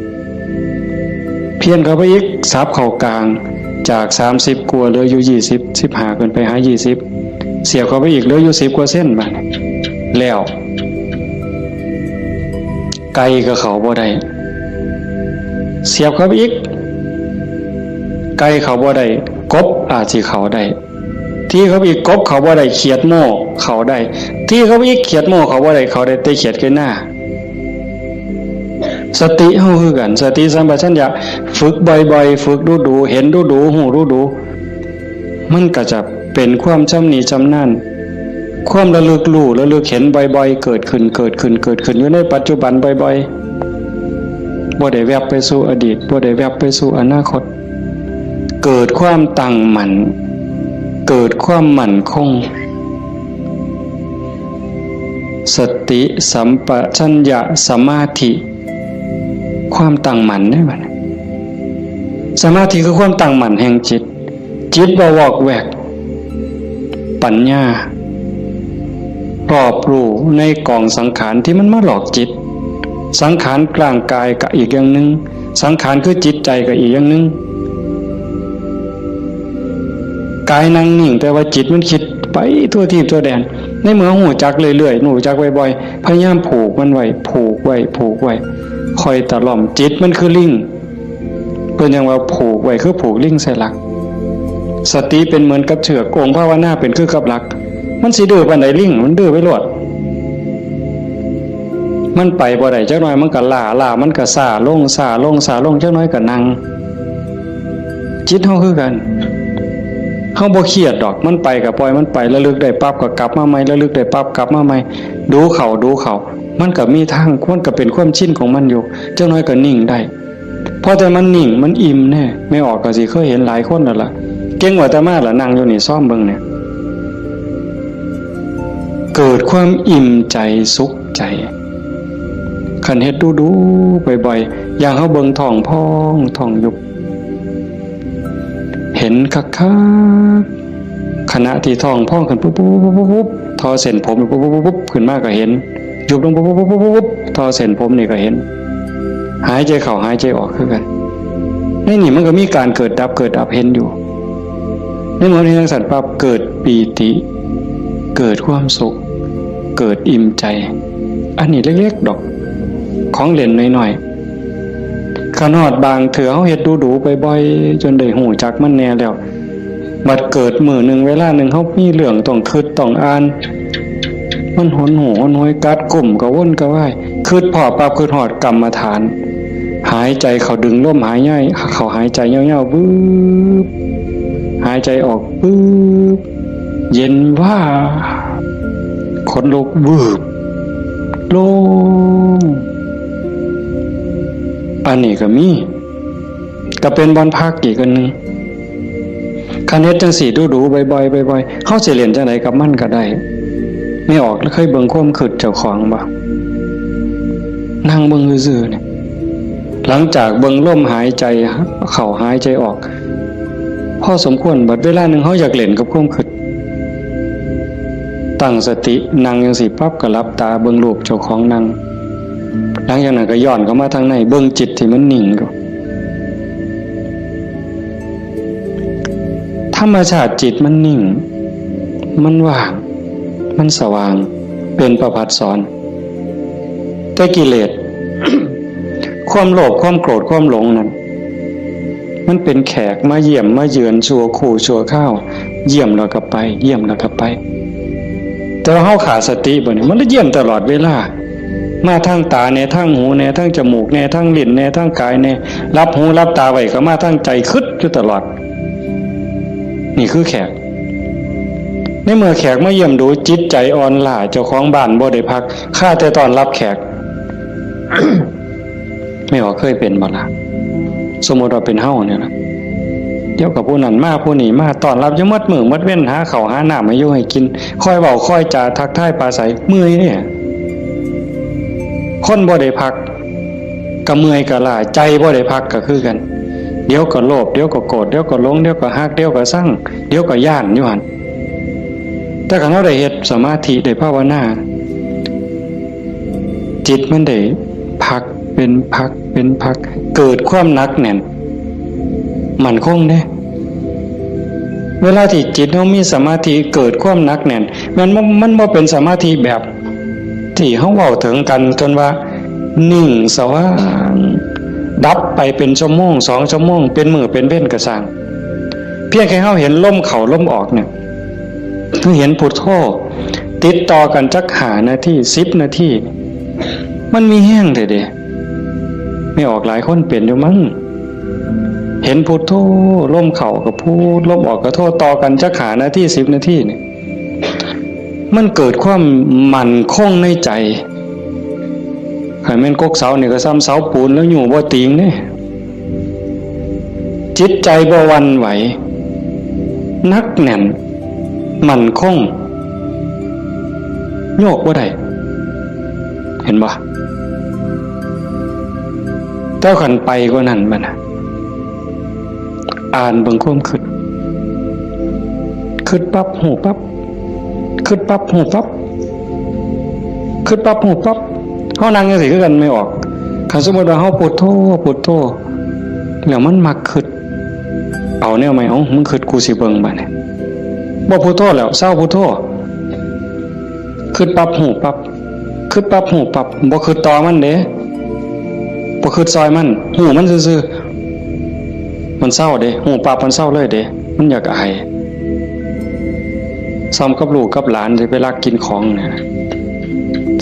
เพี้ยนเข้าไปอีก สับเข้ากลาง จากสามสิบกว่าเหลืออยู่ยี่สิบ สิบห้า ขึ้นไปหายี่สิบ เสียบเข้าไปอีก เหลืออยู่สิบกว่าเซนบัดนี้ แล้ว ไก่ก็เข้าบ่ได้ เสียบเข้าไปอีก ไก่เข้าบ่ได้ กบอาจสิเข้าได้ ตีเข้าไปอีก กบเข้าบ่ได้ เขียดโม่เข้าได้ ตีเข้าไปอีก เขียดโม่เข้าบ่ได้ เข้าได้แต่เขียดไก่นา สติเฮาคือกัน สติสัมปชัญญะ ฝึกบ่อยๆ ฝึกดูๆ เห็นดูๆ ฮู้ดูๆ มันก็จะเป็นความชำนิชำนาญ ความระลึกรู้ ระลึกเห็นบ่อยๆ เกิดขึ้น เกิดขึ้น เกิดขึ้น อยู่ในปัจจุบันบ่อยๆ บ่ได้แวบไปสู่อดีต บ่ได้แวบไปสู่อนาคต เกิดความตั้งมั่น เกิดความมั่นคง สติสัมปชัญญะสมาธิ ความตั้งมั่นเด้บัดนี้ สมาธิคือความตั้งมั่นแห่งจิต จิตบ่วอกแวก ปัญญา รอบรู้ในกองสังขารที่มันมาหลอกจิต สังขารร่างกายก็อีกอย่างหนึ่ง สังขารคือจิตใจก็อีกอย่างหนึ่ง กายนั่งนิ่ง แต่ว่าจิตมันคิดไปทั่วทีปทั่วแดน ในเมื่อฮู้จักเรื่อยๆ ฮู้จักบ่อยๆ พยายามผูกมันไว้ ผูกไว้ ผูกไว้ ค่อยตะล่อม จิตมันคือลิง เพิ่นยังว่าผูกไว้คือผูกลิงใส่หลัก สติเป็นเหมือนกับเชือก องค์ภาวนาเป็นคือกับหลัก มันสิดื้อปานใดลิง มันดื้อไปโลด มันไปบ่ได้ จักหน่อยมันก็ล้า ล้ามันก็ซ้าลง ซ้าลง ซ้าลง จักหน่อยก็นั่ง จิตเฮาคือกัน เฮาบ่เครียดดอก มันไปก็ปล่อยมันไป ระลึกได้ปั๊บก็กลับมาใหม่ ระลึกได้ปั๊บกลับมาใหม่ ดูเข้า ดูเข้า มันก็มีทาง มันก็เป็นความชินของมันอยู่ จักหน่อยก็นิ่งได้ พอแต่มันนิ่ง มันอิ่มแน่ แม่ออกก็สิเคยเห็นหลายคนแล้วล่ะ เก่งกว่าอาตมาล่ะ นั่งอยู่นี่ ซ่อมเบิ่งเนี่ย เกิดความอิ่มใจสุขใจ คันเฮ็ดดูๆ บ่อยๆ อย่างเฮาเบิ่งท้องพองท้องยุบ เห็นคักๆ ขณะที่ท้องพองขึ้นปุ๊บปุ๊บปุ๊บปุ๊บปุ๊บ ทอเส้นผมปุ๊บปุ๊บปุ๊บปุ๊บ ขึ้นมาก็เห็น ยุบลงปุ๊บปุ๊บปุ๊บปุ๊บปุ๊บ ทอเส้นผมนี่ก็เห็น หายใจเข้าหายใจออกคือกัน ในนี่มันก็มีการเกิดดับเกิดดับเห็นอยู่ ในเมื่อเห็นจังซั่นปั๊บ เกิดปีติ เกิดความสุข เกิดอิ่มใจ อันนี้เล็กๆ ดอก ของเล่นน้อยๆ คันฮอดบางเทื่อเฮาเฮ็ดดูๆ บ่อยๆ จนได้ฮู้จักมันแน่แล้ว บัดเกิดมื้อหนึ่งเวลาหนึ่ง เฮามีเรื่องต้องคิดต้องอ่าน มันหนหูหนหวย กัดกุ้มกระวนกระวาย คิดพ้อปั๊บ คิดฮอดกรรมฐาน หายใจเข้า ดึงลมหายใจเข้า หายใจยาวๆ วืบ หายใจออก วืบ เย็นวาบ ขนลุก วืบ โล่ง อันนี้ก็มี ก็เป็นบ่อนพักอีกอันหนึ่ง คันเฮ็ดจังซี่ดูๆ บ่อยๆ บ่อยๆ เฮาสิเล่นจังใดกับมันก็ได้ แม่ออกเคยเบิ่งความคิดเจ้าของบ่ นั่งเบิ่งซื่อๆ นี่ หลังจากเบิ่งลมหายใจเข้าหายใจออก พอสมควร บัดเวลาหนึ่งเฮาอยากเล่นกับความคิด ตั้งสติ นั่งจังซี่ปั๊บ ก็หลับตาเบิ่งรูปเจ้าของนั่ง หลังจากนั้นก็ย้อนเข้ามาทางใน เบิ่งจิตที่มันนิ่งอยู่ ธรรมชาติจิตมันนิ่ง มันว่าง มันสว่าง เป็นประภัสสร แต่กิเลส ความโลภ ความโกรธ ความหลงนั่น มันเป็นแขกมาเยี่ยมมาเยือนชั่วครู่ชั่วคราว เยี่ยมแล้วก็ไป เยี่ยมแล้วก็ไป แต่ว่าเฮาขาดสติบ่เนี่ย มันได้เยี่ยมตลอดเวลา มาทางตาแน่ ทางหูแน่ ทางจมูกแน่ ทางลิ้นแน่ ทางกายแน่ หลับหูหลับตาไว้ก็มาทางใจ คิดอยู่ตลอด นี่คือแขก ในเมื่อแขกมาเยี่ยมดู จิตใจอ่อนล้า เจ้าของบ้านบ่ได้พัก คาแต่ต้อนรับแขก แม่ออกเคยเป็นบ่ล่ะ สมมติว่าเป็นเฮาเนี่ยนะ เดี๋ยวกับผู้นั้นมาผู้นี้มา ต้อนรับอยู่หมดมื้อหมดเว็น หาข้าวหาน้ำให้อยู่ให้กิน คอยเว้าคอยจาทักทายปราศรัย เมื่อยเนี่ย คนบ่ได้พัก ก็เมื่อยก็ล้า ใจบ่ได้พักก็คือกัน เดี๋ยวก็โลภ เดี๋ยวก็โกรธ เดี๋ยวก็หลง เดี๋ยวก็ฮัก เดี๋ยวก็ซัง เดี๋ยวก็ย้านอยู่หั่น แต่คันเฮาได้เฮ็ดสมาธิ ได้ภาวนา จิตมันได้พักเป็นพักเป็นพัก เกิดความหนักแน่น มั่นคงเด้ เวลาที่จิตเฮามีสมาธิ เกิดความหนักแน่น แม่นบ่ มันบ่เป็นสมาธิแบบที่เฮาเว้าถึงกัน จนว่านิ่งสว่าง ดับไปเป็นชั่วโมง สองชั่วโมง เป็นมื้อเป็นเว็นก็ซ่าง เพียงแค่เฮาเห็นลมเข้าลมออกเนี่ย คือเห็นพุทโธ ติดต่อกันจักห้านาที สิบนาที มันมีแฮงแท้เด้ แม่ออกหลายคนเป็นอยู่มั้ง เห็นพุทโธ ลมเข้าก็พุท ลมออกก็โธ ต่อกันจักห้านาที สิบนาทีนี่ มันเกิดความมั่นคงในใจ คันแม่นกกเสานี่ก็ซ่ำเสาปูนแล้วอยู่บ่ติงเด้ จิตใจบ่หวั่นไหว หนักแน่น มั่นคง โยกบ่ได้ เห็นบ่ แต่คันไปกว่านั้นบัดน่ะ อ่านเบิ่งความคิด คิดปั๊บ ฮู้ปั๊บ คิดปั๊บ ฮู้ปั๊บ คิดปั๊บ ฮู้ปั๊บ เฮานั่งจังซี่คือกันแม่ออก คันสมมุติว่าเฮาพุทโธ พุทโธ แล้วมันมักคิด เอาแนวใหม่ เอ้า มึงคิด กูสิเบิ่งบัดนี้ บ่พุทโธแล้ว เซาพุทโธ คิดปั๊บ ฮู้ปั๊บ คิดปั๊บ ฮู้ปั๊บ บ่คิดต่อมันเด้ บ่คิดซอยมัน ฮู้มันซื่อๆ มันเซาเด้ ฮู้ปั๊บ มันเซาเลยเด้ มันอยากอาย ซ่ำกับลูกกับหลานสิไปลักกินของเนี่ย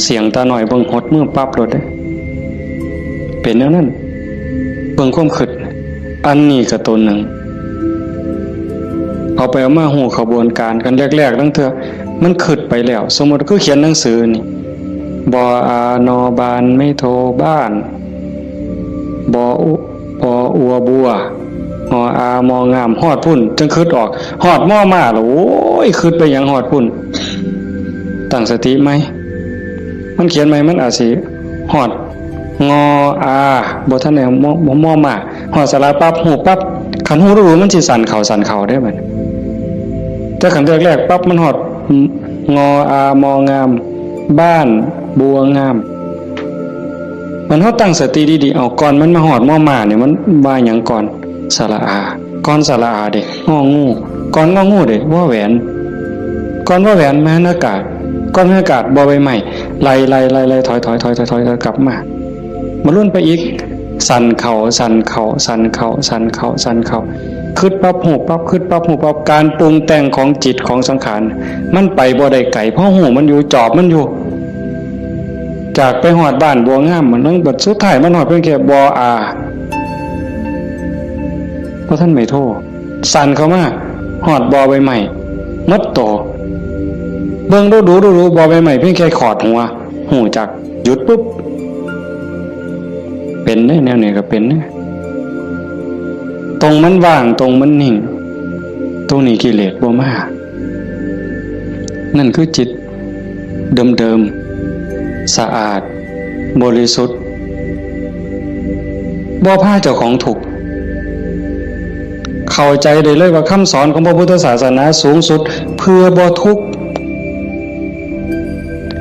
เสี้ยงตาน้อยเบิ่ง หดมือปั๊บโลดเด้ เป็นแนวนั้น เบิ่งความคิด อันนี้ก็ตัวหนึ่ง เอาไปเอามาฮู้ขบวนการกัน แรกๆ ลางเทื่อมันคิดไปแล้ว สมมุติคือเขียนหนังสือนี่ บออา นอ บาน ไม้โท บ้าน บออุ ปออัวบัว งออามองาม ฮอดพุ้นจั่งคิดออก ฮอดมอม้าแล้ว โอ้ย คิดไปหยังฮอดพุ้น ตั้งสติใหม่ มันเขียนใหม่ มันอาจสิฮอด งออา บ่ทันได้มอ มอ มอม้า ฮอดสระปั๊บ ฮู้ปั๊บ คันฮู้ดูมันสิสั่นเข้าสั่นเข้าเด้บัดนี้ แต่คันแรกๆปั๊บ มันฮอด งออามองาม บ้านบัวงาม มันเฮาตั้งสติดีๆ เอา ก่อนมันมาฮอดมอม้าเนี่ย มันว่าหยังก่อน สระอา ก่อนสระอาเด้ งองู ก่อนงองูเด้ วอแหวน ก่อนวอแหวน มหากาศ ก่อนมหากาศ บอใบไม้ ไล่ๆๆๆ ถอยๆๆๆๆ กลับมา มาลุ้นไปอีก สั่นเข้า สั่นเข้า สั่นเข้า สั่นเข้า สั่นเข้า คิดปั๊บ ฮู้ปั๊บ คิดปั๊บ ฮู้ปั๊บ การปรุงแต่งของจิตของสังขาร มันไปบ่ได้ไกล เพราะฮู้มันอยู่ จอบมันอยู่ จากไปฮอดบ้านบัวงาม มันนั่งบัดสุดท้ายมันฮอดเพียงแค่บออา บ่ทันไม้โท สั่นเข้ามา ฮอดบอใบไม้ หมดโต เบิ่งดูดูดูดู บอใบไม้เพียงแค่ขอดหัว ฮู้จัก หยุดปุ๊บ เป็นเด้ แนวนี้ก็เป็นเด้ ตรงมันว่าง ตรงมันนิ่ง ตรงนี้กิเลสบ่มา นั่นคือจิตเดิมๆ สะอาด บริสุทธิ์ บ่พาเจ้าของทุกข์ เข้าใจได้เลยว่าคำสอนของพระพุทธศาสนาสูงสุดเพื่อบ่ทุกข์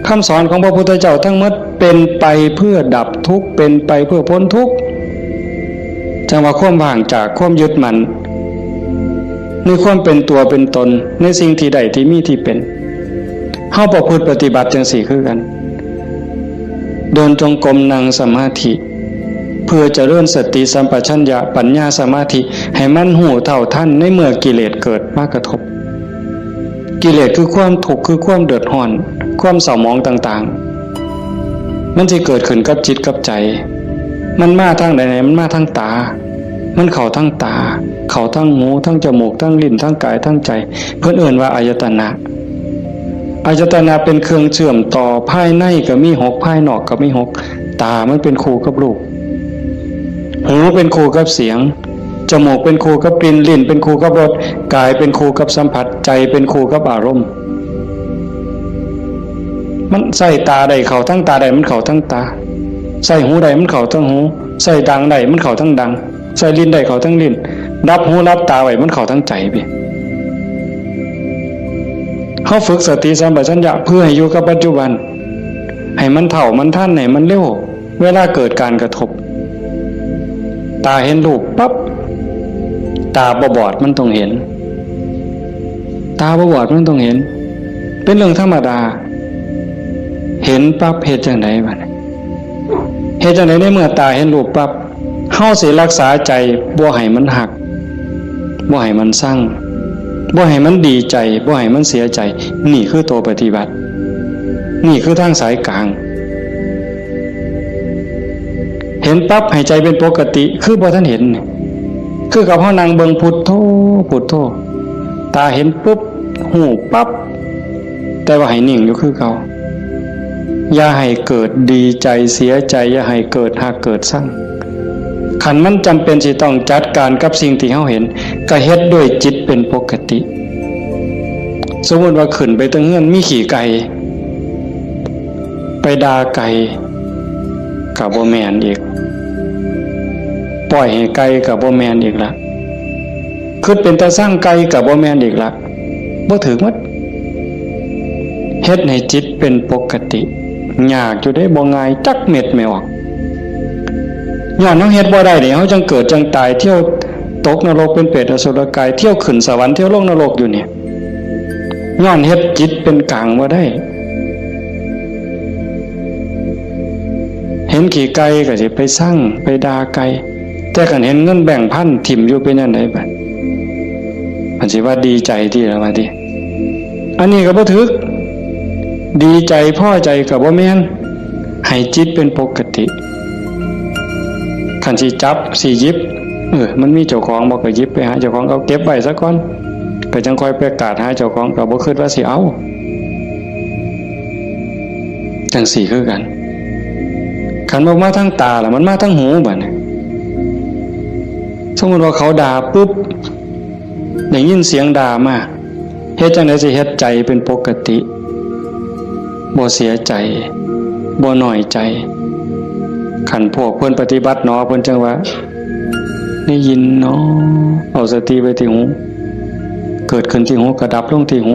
คำสอนของพระพุทธเจ้าทั้งหมดเป็นไปเพื่อดับทุกข์ เป็นไปเพื่อพ้นทุกข์ จั่งว่าความว่างจากความยึดมั่น ในความเป็นตัวเป็นตน ในสิ่งที่ได้ที่มีที่เป็น เฮาประพฤติปฏิบัติจังซี่คือกัน เดินจงกรม นั่งสมาธิ เพื่อเจริญสติสัมปชัญญะ ปัญญา สมาธิ ให้มันฮู้เท่าทันในเมื่อกิเลสเกิดมากระทบ กิเลสคือความทุกข์ คือความเดือดร้อน ความเศร้าหมองต่างๆ มันสิเกิดขึ้นกับจิตกับใจ มันมาทางใด มันมาทางตา มันเข้าทางตา เข้าทางหู ทางจมูก ทางลิ้น ทางกาย ทางใจ เพิ่นเอิ้นว่าอายตนะ อายตนะเป็นเครื่องเชื่อมต่อ ภายในก็มีหก ภายนอกก็มีหก ตามันเป็นคู่กับรูป หูเป็นคู่กับเสียง จมูกเป็นคู่กับกลิ่น ลิ้นเป็นคู่กับรส กายเป็นคู่กับสัมผัส ใจเป็นคู่กับอารมณ์ มันใส่ตาได้เข้าทั้งตาได้ มันเข้าทั้งตา ใส่หูได้ มันเข้าทั้งหู ใส่ดังได้ มันเข้าทั้งดัง ใส่ลิ้นได้เข้าทั้งลิ้น รับหูรับตาไว้ มันเข้าทั้งใจพี่ เฮาฝึกสติสัมปชัญญะเพื่อให้อยู่กับปัจจุบัน ให้มันเท่ามันทัน ให้มันเร็ว เวลาเกิดการกระทบ ตาเห็นรูปปั๊บ ตาบ่บอดมันต้องเห็น ตาบ่บอดมันต้องเห็น เป็นเรื่องธรรมดา เห็นปั๊บเฮ็ดจังได๋บัดนี้ เฮ็ดจังได๋ในเมื่อตาเห็นรูปปั๊บ เฮาสิรักษาใจบ่ให้มันฮัก บ่ให้มันซัง บ่ให้มันดีใจ บ่ให้มันเสียใจ นี่คือตัวปฏิบัติ นี่คือทางสายกลาง เห็นปั๊บให้ใจเป็นปกติ คือบ่ทันเห็น คือกับเฮานั่งเบิ่งพุทโธ พุทโธ ตาเห็นปุ๊บ ฮู้ปั๊บ แต่ว่าให้นิ่งอยู่คือเก่า อย่าให้เกิดดีใจเสียใจ อย่าให้เกิดฮักเกิดซัง คันมันจำเป็นสิต้องจัดการกับสิ่งที่เฮาเห็น ก็เฮ็ดด้วยจิตเป็นปกติ สมมุติว่าขึ้นไปเทิงเฮือนมีขี้ไก่ ไปด่าไก่ ก็บ่แม่นอีก ปล่อยให้ไก่ก็บ่แม่นอีกละ คิดเป็นตาซังไก่ก็บ่แม่นอีกละ บ่ถืกหมด เฮ็ดให้จิตเป็นปกติ ยากอยู่เด้ บ่ง่ายจักเม็ดแม่ออก ย้อนเฮาเฮ็ดบ่ได้นี่ เฮาจังเกิดจังตาย เที่ยวตกนรกเป็นเปรตอสุรกาย เที่ยวขึ้นสวรรค์ เที่ยวลงนรกอยู่นี่ ย้อนเฮ็ดจิตเป็นกลางบ่ได้ เห็นขี้ไก่ก็สิไปซัง ไปด่าไก่ แต่คันเห็นเงินแบงค์พันถิ่มอยู่เป็นจั่งใดบัด มันสิว่าดีใจติล่ะว่าติ อันนี้ก็บ่ถืก ดีใจพอใจก็บ่แม่น ให้จิตเป็นปกติ คันสิจับสิหยิบ เออ มันมีเจ้าของบ่ก็หยิบไปหาเจ้าของ เอาเก็บไว้ซะก่อน ก็จั่งค่อยไปกาดหาเจ้าของ ก็บ่คิดว่าสิเอา จั่งซี้คือกัน คันบ่มาทางตาล่ะ มันมาทางหูบัดนี้ สมมุติว่าเขาด่าปุ๊บ ได้ยินเสียงด่ามา เฮ็ดจั่งใดสิเฮ็ดใจเป็นปกติ บ่เสียใจ บ่น้อยใจ คันพวกเพิ่นปฏิบัติหนอ เพิ่นจั่งว่า ได้ยินหนอ เอาสติไว้ที่หู เกิดขึ้นที่หู ก็ดับลงที่หู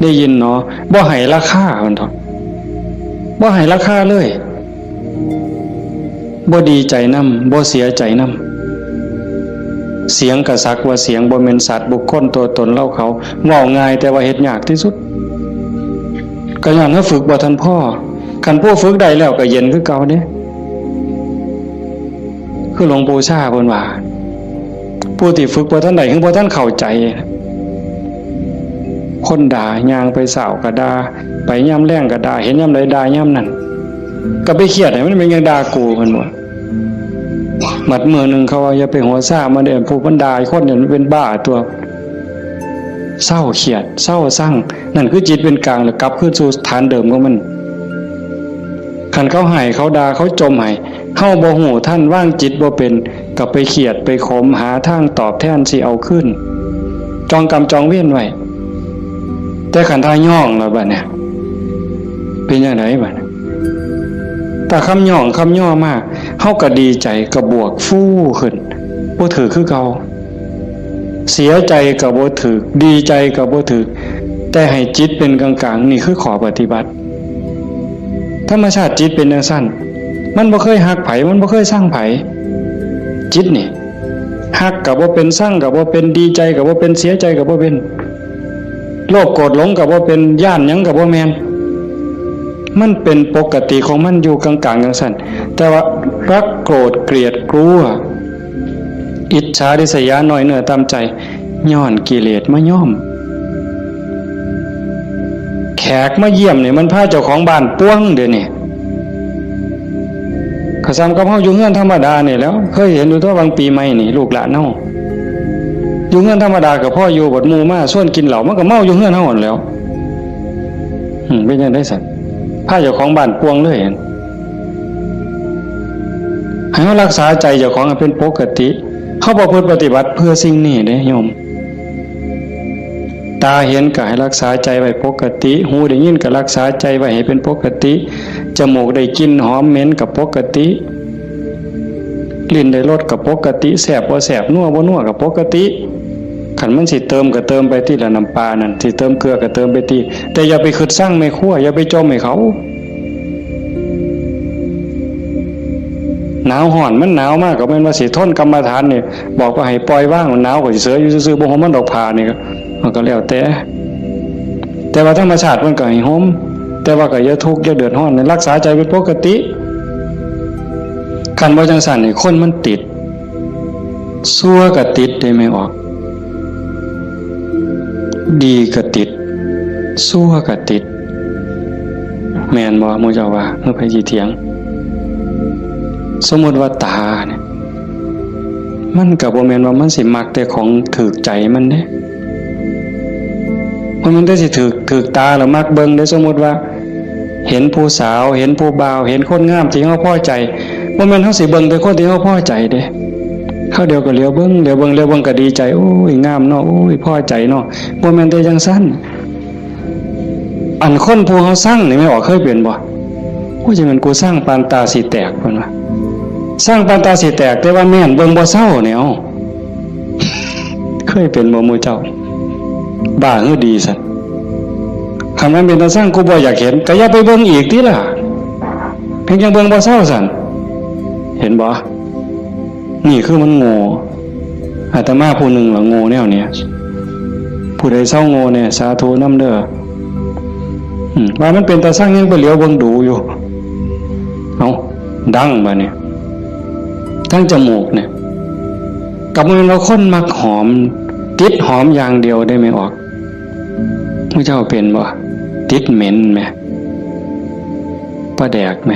ได้ยินหนอ บ่ให้ราคา เพิ่นดอก บ่ให้ราคาเลย บ่ดีใจนำ บ่เสียใจนำ เสียงก็สักว่าเสียง บ่แม่นสัตว์บุคคลตัวตนเราเขา เว้าง่ายแต่ว่าเฮ็ดยากที่สุด ก็ย้อนเฮาฝึกบ่ทันพอ คันผู้ฝึกได้แล้วก็เย็นคือเก่าเด้ คือหลวงปู่ชาเพิ่นว่า ผู้ที่ฝึกบ่ทันได้ คือบ่ทันเข้าใจ คนด่า ย่างไปเช้าก็ด่า ไปยามแลงก็ด่า เห็นยามใดด่ายามนั้น ก็ไปเครียดให้มันเป็นหยังด่ากู เพิ่นว่า บัดมื้อหนึ่งเขาว่า อย่าไปหัวซ่ามันเด้อ ผู้มันด่าคนเนี่ยมันเป็นบ้าตัว เซาเครียด เซาซัง นั่นคือจิตเป็นกลาง แล้วกลับคืนสู่ฐานเดิมของมัน คันเขาให้ เขาด่า เขาจ่มให้ เฮาบ่ฮู้ทัน วางจิตบ่เป็น ก็ไปเครียด ไปขม หาทางตอบแทนสิเอาคืน จองกรรมจองเวรไว้ แต่คันถ้าย้องแล้วบัดเนี่ย เป็นจั่งใดบัดเนี่ย ถ้าคำย้องคำย่อมา เฮาก็ดีใจ ก็บวกฟูขึ้น บ่ถืกคือเก่า เสียใจก็บ่ถืก ดีใจก็บ่ถืก แต่ให้จิตเป็นกลางๆ นี่คือข้อปฏิบัติ ธรรมชาติจิตเป็นจั่งซั้น มันบ่เคยฮักไผ มันบ่เคยซังไผ จิตนี่ ฮักก็บ่เป็น ซังก็บ่เป็น ดีใจก็บ่เป็น เสียใจก็บ่เป็น โลภโกรธหลงก็บ่เป็น ย้านหยังก็บ่แม่น มันเป็นปกติของมันอยู่กลางๆจั่งซั่น แต่ว่ารักโกรธเกลียดกลัว อิจฉาริษยา น้อยเนื้อต่ำใจ ย้อนกิเลสมาย้อม แขกมาเยี่ยมนี่มันพาเจ้าของบ้านป่วงเด้นี่ ก็ส่ำกับเฮาอยู่เฮือนธรรมดานี่แหล้ว เคยเห็นอยู่ตั๊ว บางปีใหม่นี่ ลูกหลานเฮาอยู่เฮือนธรรมดาก็พออยู่ บัดหมู่มาชวนกินเหล้า มันก็เมาอยู่เฮือนเฮาหั้นแหล้ว อืม เป็นจั่งใด๋ซั่น พาเจ้าของบ้านป่วงเลยหั่น ให้เฮารักษาใจเจ้าของให้เป็นปกติ เฮาประพฤติปฏิบัติเพื่อสิ่งนี้เด้โยม ตาเห็นก็ให้รักษาใจไว้ปกติ หูได้ยินก็รักษาใจไว้ให้เป็นปกติ จมูกได้กลิ่นหอมเหม็นก็ปกติ ลิ้นได้รสก็ปกติ แซ่บบ่แซ่บ นัวบ่นัวก็ปกติ คันมันสิเติมก็เติมไปติละ น้ำปลานั่น สิเติมเกลือก็เติมไปติ แต่อย่าไปคิดซังแม่ครัว อย่าไปจ่มให้เขา หนาวฮ้อน มันหนาวมากก็แม่นว่าสิทน กรรมฐานนี่บอกว่าให้ปล่อยวาง หนาวก็สิเสยอยู่ซื่อๆ บ่ห่มมันดอก ผ้านี่ก็ มันก็แล้วแต่ แต่ว่าธรรมชาติมันก็ให้ห่ม แต่ว่าก็อย่าทุกข์อย่าเดือดร้อน รักษาใจเป็นปกติ คันบ่จั่งซั่นนี่คนมันติด ชั่วก็ติดเด้แม่ออก ดีก็ติด ชั่วก็ติด แม่นบ่ หมู่เจ้าว่า หรือไผสิเถียง สมมุติว่าตาเนี่ย มันก็บ่แม่นว่ามันสิมักแต่ของถูกใจมันเด้ บ่แม่นแต่สิถูก ถูกตาแล้วมักเบิ่งเด้ สมมุติว่า เห็นผู้สาว เห็นผู้บ่าว เห็นคนงามที่เฮาพอใจ บ่แม่นเฮาสิเบิ่งแต่คนที่เฮาพอใจเด้ คราวเดียวก็เหลียวเบิ่ง เหลียวเบิ่ง เหลียวเบิ่งก็ดีใจ โอ้ย งามเนาะ โอ้ย พอใจเนาะ บ่แม่นแต่จั่งซั้น อันคนผู้เฮาซังนี่แม่ออกเคยเป็นบ่ โอ้ย จั่งแม่นกูซังปานตาสิแตก เพิ่นว่า ซังปานตาสิแตก แต่ว่าแม่นเบิ่งบ่เซาเนี่ย เอ้า เคยเป็นบ่หมู่เจ้า บ้าหรือดีซั่น คันมันเป็นตาซัง กูบ่อยากเห็น ก็อย่าไปเบิ่งอีกติล่ะ เพียงจั่งเบิ่งบ่เซาซั่น เห็นบ่ นี่คือมันโง่ อาตมาผู้หนึ่งล่ะโง่แนวเนี้ย ผู้ใดเซาโง่แน่ สาธุนำเด้อ อืม ว่ามันเป็นตาซังยังไปเหลียวเบิ่งดูอยู่ เอ้า ดังบาดนี้ ทั้งจมูกเนี่ย ก็บ่แม่นว่าคนมักหอม ติดหอมอย่างเดียวเด้แม่ออก หมู่เจ้าเป็นบ่ ติดเหม็นแหม ปลาแดกแหม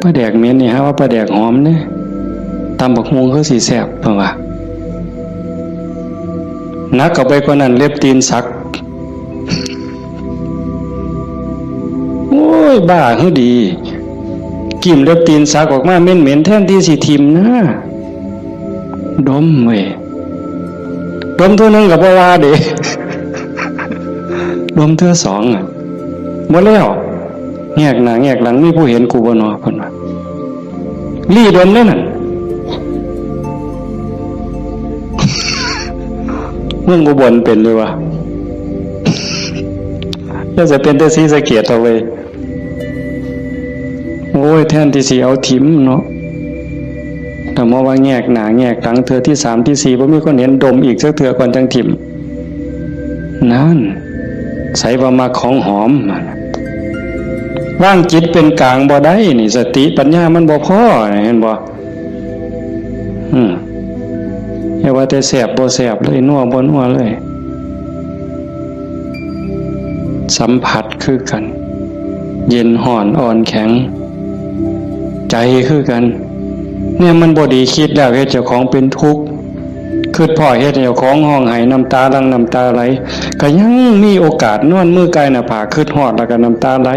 ปลาแดกเหม็นนี่ หาว่าปลาแดกหอมเด้ ตำบักหุ่งคือสิแซ่บ เพิ่นว่า หนักเข้าไปกว่านั้น เล็บตีนสัก โอ้ย บ้าหรือดี กลิ่นเล็บตีนสักออกมาเหม็นๆ แทนที่สิถิ่มนะ ดมเว้ย ดมเทื่อหนึ่งก็บ่ว่าเด้ ดมเทื่อสองอะ บ่แล้ว แงกหน้าแงกหลัง มีผู้เห็นกูบ่น้อ เพิ่นว่า ลี้ดมเด้นั่น เมืองอุบลเป็นอยู่วะ แล้วจะเป็นแต่ศรีสะเกษเอาเว้ย โอ้ย แทนที่สิเอาถิ่มเนาะ แต่มาว่าแงกหน้าแงกหลังเทื่อที่สามที่สี่ บ่มีคนเห็น ดมอีกจักเทื่อก่อนจั่งถิ่ม นั่น ไสว่ามักของหอม วางจิตเป็นกลางบ่ได้นี่ สติปัญญามันบ่พอ เห็นบ่ อืม อย่าว่าแต่แซ่บบ่แซ่บเลย นัวบ่นัวเลย สัมผัสคือกัน เย็นฮ้อนอ่อนแข็ง ใจคือกัน เนี่ยมันบ่ดี คิดแล้วเฮ็ดเจ้าของเป็นทุกข์ คิดพ้อเฮ็ดให้เจ้าของฮ้องไห้ น้ำตาหลั่งน้ำตาไหล ก็ยังมีโอกาสนอนมือกายหน้าผาก คิดฮอดแล้วก็น้ำตาไหล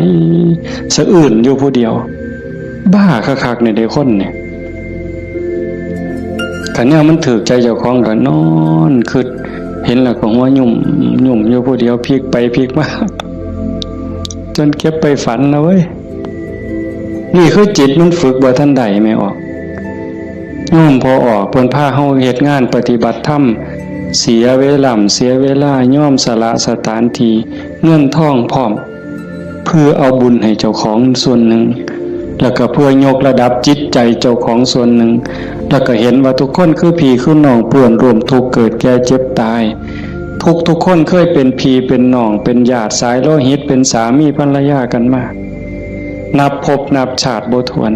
สะอื้นอยู่ผู้เดียว บ้าคักๆ นี่เด้คนนี่ คันแนวมันถูกใจเจ้าของก็นอนคิด เห็นแล้วก็หัวยุ่มยุ่มอยู่ผู้เดียว พลิกไปพลิกมา จนเก็บไปฝันนะเว้ย นี่คือจิตมันฝึกบ่ทันได้แม่ออก โยมพ่อออก เพิ่นพาเฮาเฮ็ดงานปฏิบัติธรรม เสียเวลา เสียเวลา ยอมสละสถานที่ เงินทองพร้อม เพื่อเอาบุญให้เจ้าของส่วนหนึ่ง แล้วก็เพื่อยกระดับจิตใจเจ้าของส่วนหนึ่ง แล้วก็เห็นว่าทุกคนคือพี่คือน้อง เพื่อนร่วมทุกข์เกิดแก่เจ็บตาย ทุกๆคนเคยเป็นพี่เป็นน้อง เป็นญาติสายโลหิต เป็นสามีภรรยากันมา นับภพนับชาติบ่ถ้วน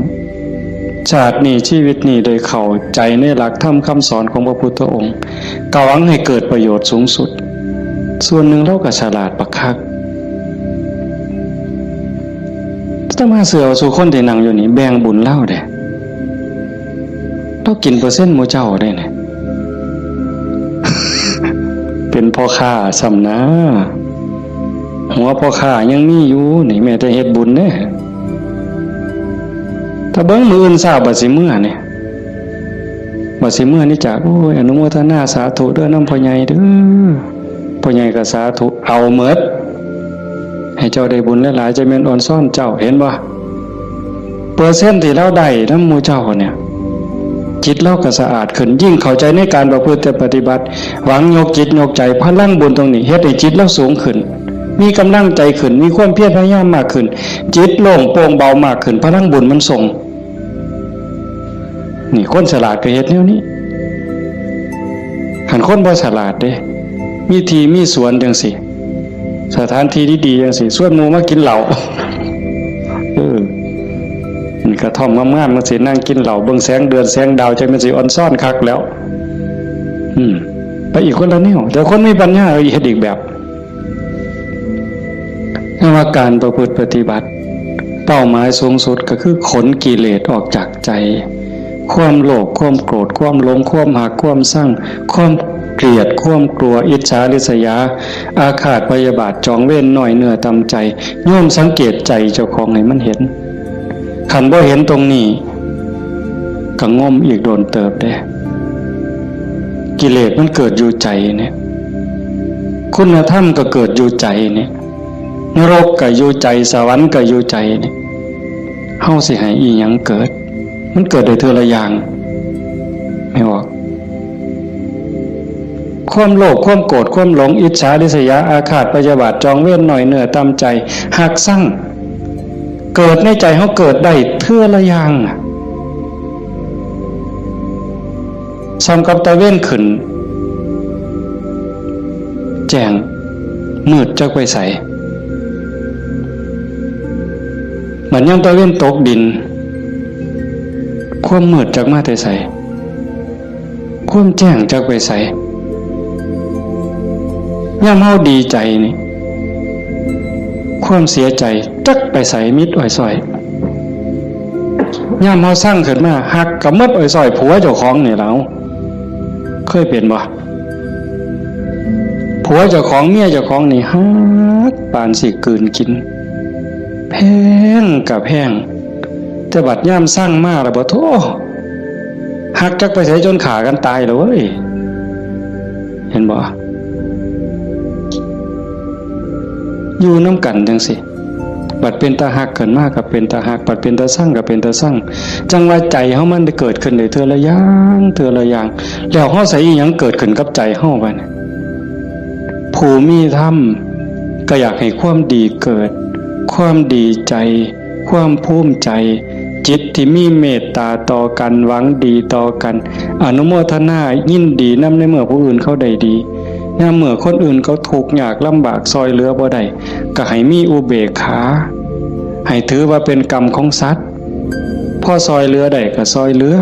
ชาตินี้ชีวิตนี้ได้เข้าใจในหลักธรรมคำสอนของพระพุทธองค์ ก็หวังให้เกิดประโยชน์สูงสุด ส่วนหนึ่งลาวก็ฉลาดบักคัก อาตมาเชื่อว่าซุคนที่นั่งอยู่นี่แบ่งบุญลาวเด้ ลาวกินเปอร์เซ็นต์หมู่เจ้าได้เนี่ย เป็นพ่อค้าซ้ำนะ หัวพ่อค้ายังมีอยู่นี่ แม้แต่เฮ็ดบุญเด้ ถ้าเบิ่งมื้ออื่นเช้าบัดสิเมือนี่ บัดสิเมือนี่จาก โอ้ย อนุโมทนาสาธุเด้อนำพ่อใหญ่เด้อ พ่อใหญ่ก็สาธุ เอาหมด ให้เจ้าได้บุญหลายๆ จะแม่นออนซ่อนเจ้า เห็นบ่ เปอร์เซ็นต์ที่ลาวได้นำหมู่เจ้าเนี่ย จิตลาวก็สะอาดขึ้น ยิ่งเข้าใจในการประพฤติปฏิบัติ หวังยกจิตยกใจ พลังบุญตรงนี้เฮ็ดให้จิตลาวสูงขึ้น มีกำลังใจขึ้น มีความเพียรพยายามมากขึ้น จิตโล่งโปร่งเบามากขึ้น พลังบุญมันส่ง นี่คนฉลาดก็เฮ็ดแนวนี้ คันคนบ่ฉลาดเด้ มีที่มีสวนจังซี่ สถานที่ดีๆจังซี่ ชวนหมู่มากินเหล้า เออ นี่กระท่อมงามๆจังซี่ นั่งกินเหล้า เบิ่งแสงเดือนแสงดาว จั่งแม่นสิออนซ่อนคักแล้ว อืม ไปอีกคนละแนว แต่คนมีปัญญาเฮ็ดอีกแบบ แต่ว่าการประพฤติปฏิบัติ เป้าหมายสูงสุดก็คือขนกิเลสออกจากใจ ความโลภ ความโกรธ ความหลง ความฮัก ความซัง ความเกลียด ความกลัว อิจฉาริษยา อาฆาตพยาบาท จองเวร น้อยเนื้อต่ำใจ โยมสังเกตใจเจ้าของให้มันเห็น คันบ่เห็นตรงนี้ ก็งมอีกโดนเติบเด้ กิเลสมันเกิดอยู่ใจเนี่ย คุณธรรมก็เกิดอยู่ใจเนี่ย นรกก็อยู่ใจ สวรรค์ก็อยู่ใจเนี่ย เฮาสิให้อีหยังเกิด มันเกิดได้เทื่อละอย่าง ไม่ออก ความโลภ ความโกรธ ความหลง อิจฉาริษยา อาฆาตพยาบาท จองเวร น้อยเนื้อต่ำใจ ฮักซัง เกิดในใจเฮาเกิดได้เทื่อละอย่างอะ ส่ำกับตะเวนขึ้น แจ้ง มืดจักไปไส บัดยามตะเวนตกดิน ความมืดจักมาแต่ไส ความแจ้งจักไปไส ยามเฮาดีใจนี่ ความเสียใจจักไปไส มิดอ้อยซ้อย ยามเฮาซังขึ้นมา ฮักก็หมดอ้อยซ้อย ผัวเจ้าของนี่แหล้ว เคยเป็นบ่ ผัวเจ้าของ เมียเจ้าของนี่ฮักปานสิกลืนกิน แพงก็แพง แต่บัดยามซังมาแล้วบ่ โธ่ ฮักจักไปไสจนฆ่ากันตายแล้วเว้ย เห็นบ่ อยู่นำกันจั่งซี้ บัดเป็นตาฮักขึ้นมาก็เป็นตาฮัก บัดเป็นตาซังก็เป็นตาซัง จั่งว่าใจเฮามันได้เกิดขึ้นได้เทื่อละอย่าง เทื่อละอย่าง แล้วเฮาใส่อีหยังเกิดขึ้นกับใจเฮาบัดนี้ ผู้มีธรรมก็อยากให้ความดีเกิด ความดีใจ ความภูมิใจ จิตที่มีเมตตาต่อกัน หวังดีต่อกัน อนุโมทนายินดีนำในเมื่อผู้อื่นเขาได้ดี ยามเมื่อคนอื่นเขาทุกข์ยากลำบาก ซอยเหลือบ่ได้ ก็ให้มีอุเบกขา ให้ถือว่าเป็นกรรมของสัตว์ พอซอยเหลือได้ก็ซอยเหลือ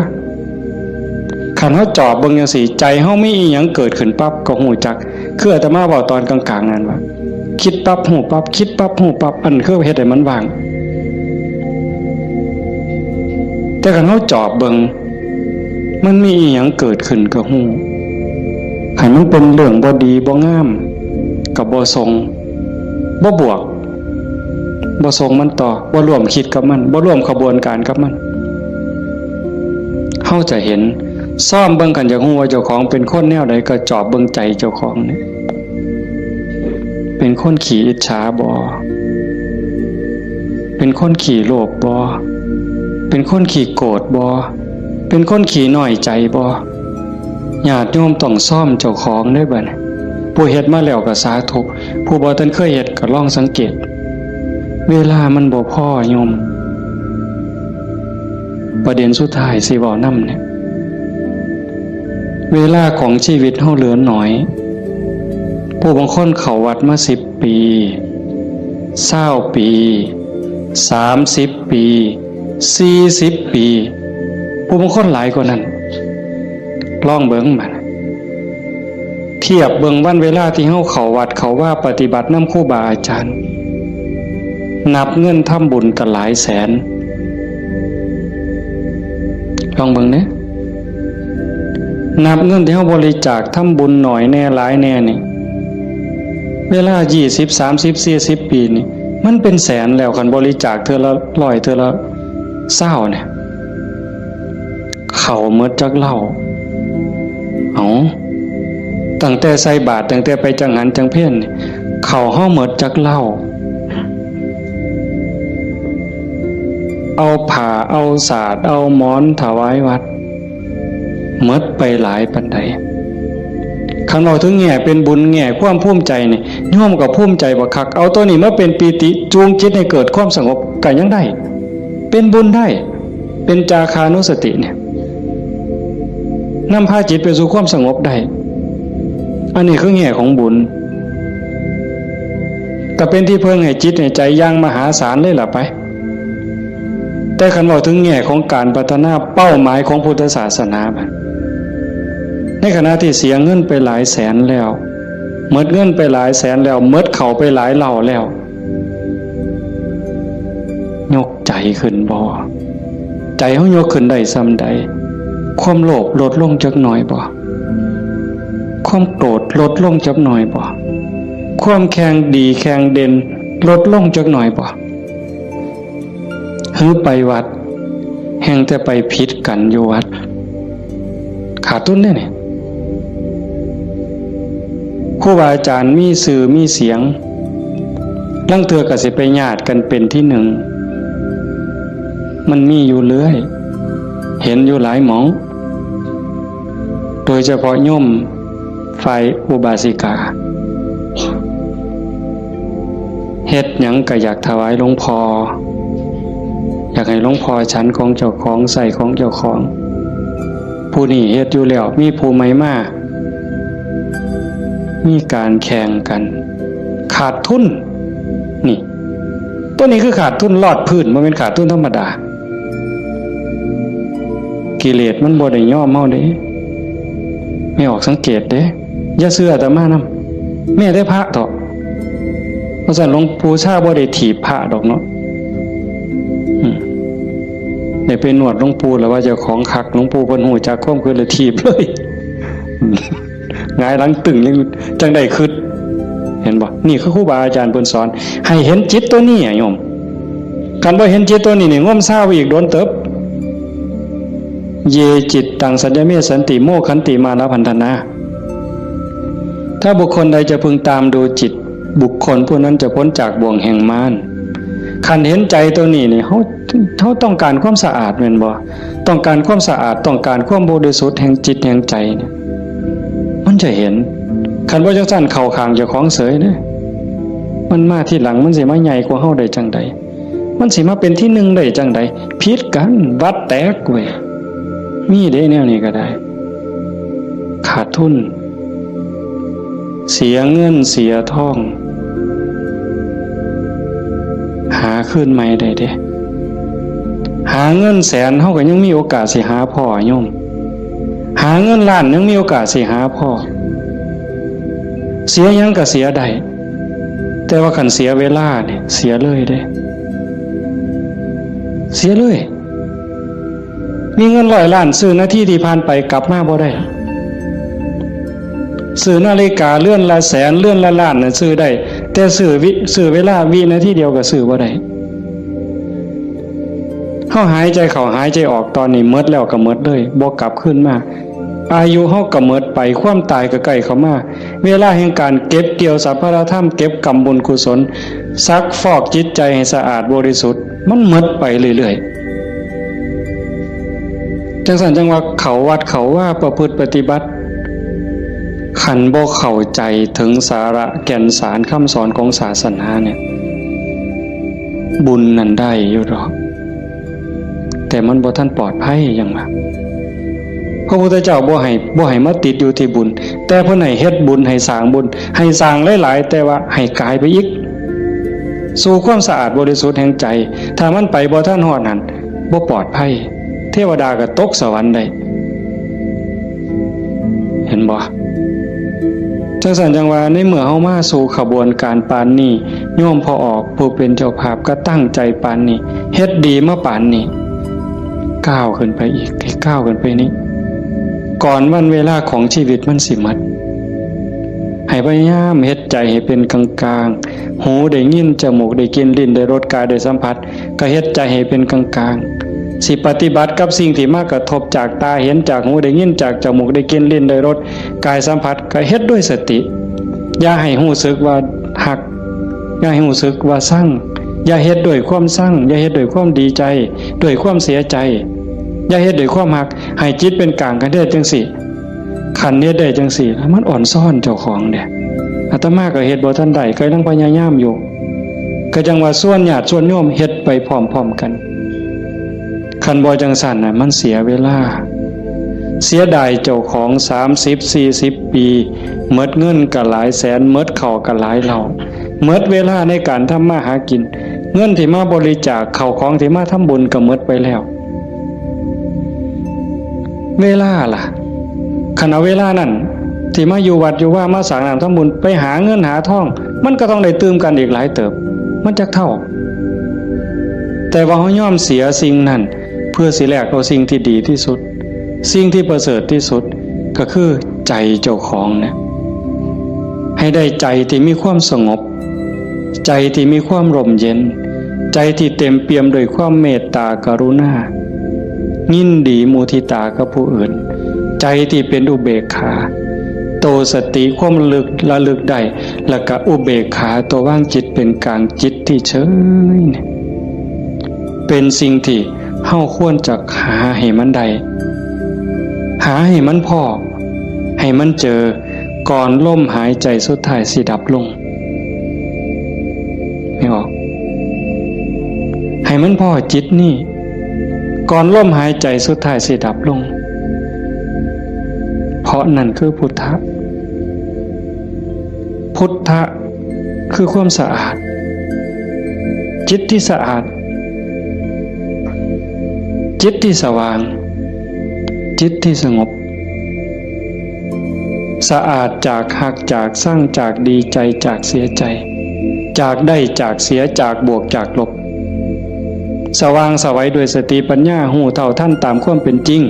คันเฮาจอบเบิ่งจั่งซี้ ใจเฮามีอีหยังเกิดขึ้นปั๊บก็ฮู้จัก คืออาตมาเว้าตอนกลางๆนั่นว่า คิดปั๊บฮู้ปั๊บ คิดปั๊บฮู้ปั๊บ อันคือเฮ็ดให้มันว่าง แต่คันเฮาจอบเบิ่ง มันมีอีหยังเกิดขึ้นก็ฮู้ คันมันเป็นเรื่องบ่ดีบ่งาม ก็บ่ส่ง บ่บวก บ่ส่งมันต่อ บ่ร่วมคิดกับมัน บ่ร่วมขบวนการกับมัน เฮาจะเห็น ซ่อมเบิ่ง คันอยากฮู้ว่าเจ้าของเป็นคนแนวใด ก็จอบเบิ่งใจเจ้าของนี่ เป็นคนขี้อิจฉาบ่ เป็นคนขี้โลภบ่ เป็นคนขี้โกรธบ่ เป็นคนขี้น้อยใจบ่ ญาติโยมต้องซ่อมเจ้าของเด้อบัดนี้ ผู้เฮ็ดมาแล้วก็สาธุ ผู้บ่ทันเคยเฮ็ดก็ลองสังเกต เวลามันบ่พอโยม ประเด็นสุดท้ายสิเว้านำเนี่ย เวลาของชีวิตเฮาเหลือน้อย ผู้บางคนเข้าวัดมาสิบปี ซาวปี สามสิบปี สี่สิบปี ผู้บางคนหลายกว่านั้น ลองเบิ่งมัน เทียบเบิ่งวันเวลาที่เฮาเข้าวัดเข้าวาปฏิบัตินำครูบาอาจารย์ นับเงินทำบุญก็หลายแสน ลองเบิ่งเด้ นับเงินที่เฮาบริจาคทำบุญหน่อยแน่หลายแน่นี่ เวลายี่สิบ สามสิบ สี่สิบปีนี่ มันเป็นแสนแล้ว คันบริจาคเทื่อละร้อย เทื่อละซาวเนี่ย เข้าหมดจักเหล้า เอ้า ตั้งแต่ใส่บาตร ตั้งแต่ไปจังหันจังเพลนี่ เข้าเฮาหมดจักเหล้า เอาผ้า เอาสาด เอาหมอนถวายวัด หมดไปหลายปานใด คันเว้าถึงแง่เป็นบุญ แง่ความภูมิใจนี่ โยมก็ภูมิใจบักคัก เอาตัวนี้มาเป็นปีติ จูงจิตให้เกิดความสงบ ก็ยังได้ เป็นบุญได้ เป็นจาคานุสติเนี่ย นำพาจิตไปสู่ความสงบได้ อันนี้คือแง่ของบุญ ก็เป็นที่เพิ่งให้จิตให้ใจอย่างมหาศาลเลยล่ะไป แต่คันเว้าถึงแง่ของการพัฒนาเป้าหมายของพุทธศาสนาบัด ในขณะที่เสียเงินไปหลายแสนแล้ว หมดเงินไปหลายแสนแล้ว หมดเข้าไปหลายเหล้าแล้ว ยกใจขึ้นบ่ ใจเฮายกขึ้นได้ส่ำใด ความโลภลดลงจักหน่อยบ่ ความโกรธลดลงจักหน่อยบ่ ความแข่งดีแข่งเด่นลดลงจักหน่อยบ่ หือไปวัด แฮ่งแต่ไปผิดกันอยู่วัด ขาดทุนเด้นี่ ครูบาอาจารย์มีชื่อมีเสียง ลางเทื่อก็สิไปญาติกันเป็นที่หนึ่ง มันมีอยู่เรื่อย เห็นอยู่หลายหม่อง โดยเฉพาะโยมฝ่ายอุบาสิกา เฮ็ดหยังก็อยากถวายหลวงพ่อ อยากให้หลวงพ่อฉันของเจ้าของ ใช้ของเจ้าของ ผู้นี้เฮ็ดอยู่แล้ว มีผู้ใหม่มา มีการแข่งกัน ขาดทุน นี่ ตัวนี้คือขาดทุนลอดพื้น บ่แม่นขาดทุนธรรมดา กิเลสมันบ่ได้ยอมเฮาเด้ แม่ออกสังเกตเด้ อย่าเชื่ออาตมานำ แม้แต่พระเถาะ เพราะฉะนั้นหลวงปู่ชาบ่ได้ถีบพระดอกเนาะ อืม ได้ไปนวดหลวงปู่แล้วว่าเจ้าของคัก หลวงปู่เพิ่นฮู้จักความคิดแล้วถีบเลย หงายหลังตึงยังจังได้คิด เห็นบ่ นี่คือครูบาอาจารย์เพิ่นสอน ให้เห็นจิตตัวนี้อะโยม คันบ่เห็นจิตตัวนี้นี่ งมซาวอีกโดนเติบ เยจิตตังสัญญเมสันติ โมคขันติมาลพันธนา ถ้าบุคคลใดจะพึงตามดูจิต บุคคลผู้นั้นจะพ้นจากบ่วงแห่งมาร คันเห็นใจตัวนี้นี่ เฮา เฮาต้องการความสะอาดแม่นบ่ ต้องการความสะอาด ต้องการความบริสุทธิ์แห่งจิตแห่งใจเนี่ย มันจะเห็น คันบ่จังซั่นเข้าข้างเจ้าของเสยเด้ มันมาทีหลัง มันสิมาใหญ่กว่าเฮาได้จังใด มันสิมาเป็นที่หนึ่งได้จังใด ผิดกัน วัดแตกเว้ย มีเด้แนวนี้ก็ได้ ขาดทุน เสียเงินเสียทอง หาคืนใหม่ได้เด้ หาเงินแสนเฮาก็ยังมีโอกาสสิหาพ้อโยม หาเงินล้านยังมีโอกาสสิหาพ้อ เสียหยังก็เสียได้ แต่ว่าคันเสียเวลาเนี่ย เสียเลยเด้ เสียเลย มีเงินร้อยล้านซื้อนาทีที่ผ่านไปกลับมาบ่ได้ ซื้อนาฬิกาเรือนละแสน เรือนละล้านน่ะซื้อได้ แต่ซื้อวิ ซื้อเวลาวินาทีเดียวก็ซื้อบ่ได้ เฮาหายใจเข้าหายใจออกตอนนี้หมดแล้วก็หมดเลย บ่กลับคืนมา อายุเฮาก็หมดไป ความตายก็ใกล้เข้ามา เวลาแห่งการเก็บเกี่ยวสรรพธรรม เก็บกำบุญกุศล ซักฟอกจิตใจให้สะอาดบริสุทธิ์ มันหมดไปเรื่อยๆ จังซั่นจังว่าเข้าวัดเข้าวาประพฤติปฏิบัติ คันบ่เข้าใจถึงสาระแก่นสารคำสอนของศาสนาเนี่ย บุญนั่นได้อยู่ดอก แต่มันบ่ทันปลอดภัยหยังว่า พระพุทธเจ้าบ่ให้ บ่ให้มาติดอยู่ที่บุญ แต่ แต่เพิ่นให้เฮ็ดบุญ ให้สร้างบุญ ให้สร้างหลายๆ แต่ว่าให้กายไปอีก สู่ความสะอาดบริสุทธิ์แห่งใจ ถ้ามันไปบ่ทันฮอดนั่น บ่ปลอดภัย เทวดาก็ตกสวรรค์ได้ เห็นบ่? จังซั่นจังว่า ในเมื่อเฮามาสู่ขบวนการปานนี้ โยมพ่อออกผู้เป็นเจ้าภาพก็ตั้งใจปานนี้ เฮ็ดดีมาปานนี้ ก้าวขึ้นไปอีก ให้ก้าวขึ้นไปนี้ ก่อนวันเวลาของชีวิตมันสิหมด ให้พยายามเฮ็ดใจให้เป็นกลางๆ หูได้ยิน จมูกได้กลิ่น ลิ้นได้รส กายได้สัมผัส ก็เฮ็ดใจให้เป็นกลางๆ สิปฏิบัติกับสิ่งที่มากระทบจากตาเห็น จากหูได้ยิน จากจมูกได้กลิ่น ลิ้นได้รส กายสัมผัส ก็เฮ็ดด้วยสติ อย่าให้รู้สึกว่าฮัก อย่าให้รู้สึกว่าซัง อย่าเฮ็ดด้วยความซัง อย่าเฮ็ดด้วยความดีใจ ด้วยความเสียใจ อย่าเฮ็ดด้วยความฮัก ให้จิตเป็นกลางกันเด้อจังซี่ คันเฮ็ดได้จังซี่ มันอ่อนซ้อนเจ้าของเด้ อาตมาก็เฮ็ดบ่ทันได้ ก็ยังพยายามอยู่ ก็จังว่าชวนญาติชวนโยมเฮ็ดไปพร้อมๆ กัน คันบ่จังซั่นน่ะ มันเสียเวลา เสียดายเจ้าของ สามสิบ สี่สิบ ปี หมดเงินก็หลายแสน หมดข้าวก็หลายเหล้า หมดเวลาในการทำมาหากิน เงินที่มาบริจาค ข้าวของที่มาทำบุญก็หมดไปแล้ว เวลาล่ะ คันเอาเวลานั้น ที่มาอยู่วัดอยู่วา มาสร้างน้ำทำบุญ ไปหาเงินหาทอง มันก็ต้องได้ตื่มกันอีกหลายเติบ มันจักเท่า แต่ว่าเฮายอมเสียสิ่งนั้น เพื่อสิแลกเอาสิ่งที่ดีที่สุด สิ่งที่ประเสริฐที่สุด ก็คือใจเจ้าของเนี่ย ให้ได้ใจที่มีความสงบ ใจที่มีความร่มเย็น ใจที่เต็มเปี่ยมด้วยความเมตตากรุณา ยินดีมุทิตากับผู้อื่น ใจที่เป็นอุเบกขา โตสติความระลึก ระลึกได้ แล้วก็อุเบกขา ตัววางจิตเป็นกลาง จิตที่เฉยเนี่ย เป็นสิ่งที่เฮาควรจะหาให้มันได้ หาให้มันพ้อ ให้มันเจอ ก่อนลมหายใจสุดท้ายสิดับลง นี่ออก ให้มันพ้อจิตนี่ ก่อนลมหายใจสุดท้ายสิดับลง เพราะนั่นคือพุทธะ พุทธะคือความสะอาด จิตที่สะอาด จิตที่สว่าง จิตที่สงบ สะอาดจากฮัก จากซัง จากดีใจ จากเสียใจ จากได้ จากเสีย จากบวก จากลบ สว่างไสวด้วยสติปัญญา ฮู้เท่าทันตามความเป็นจริง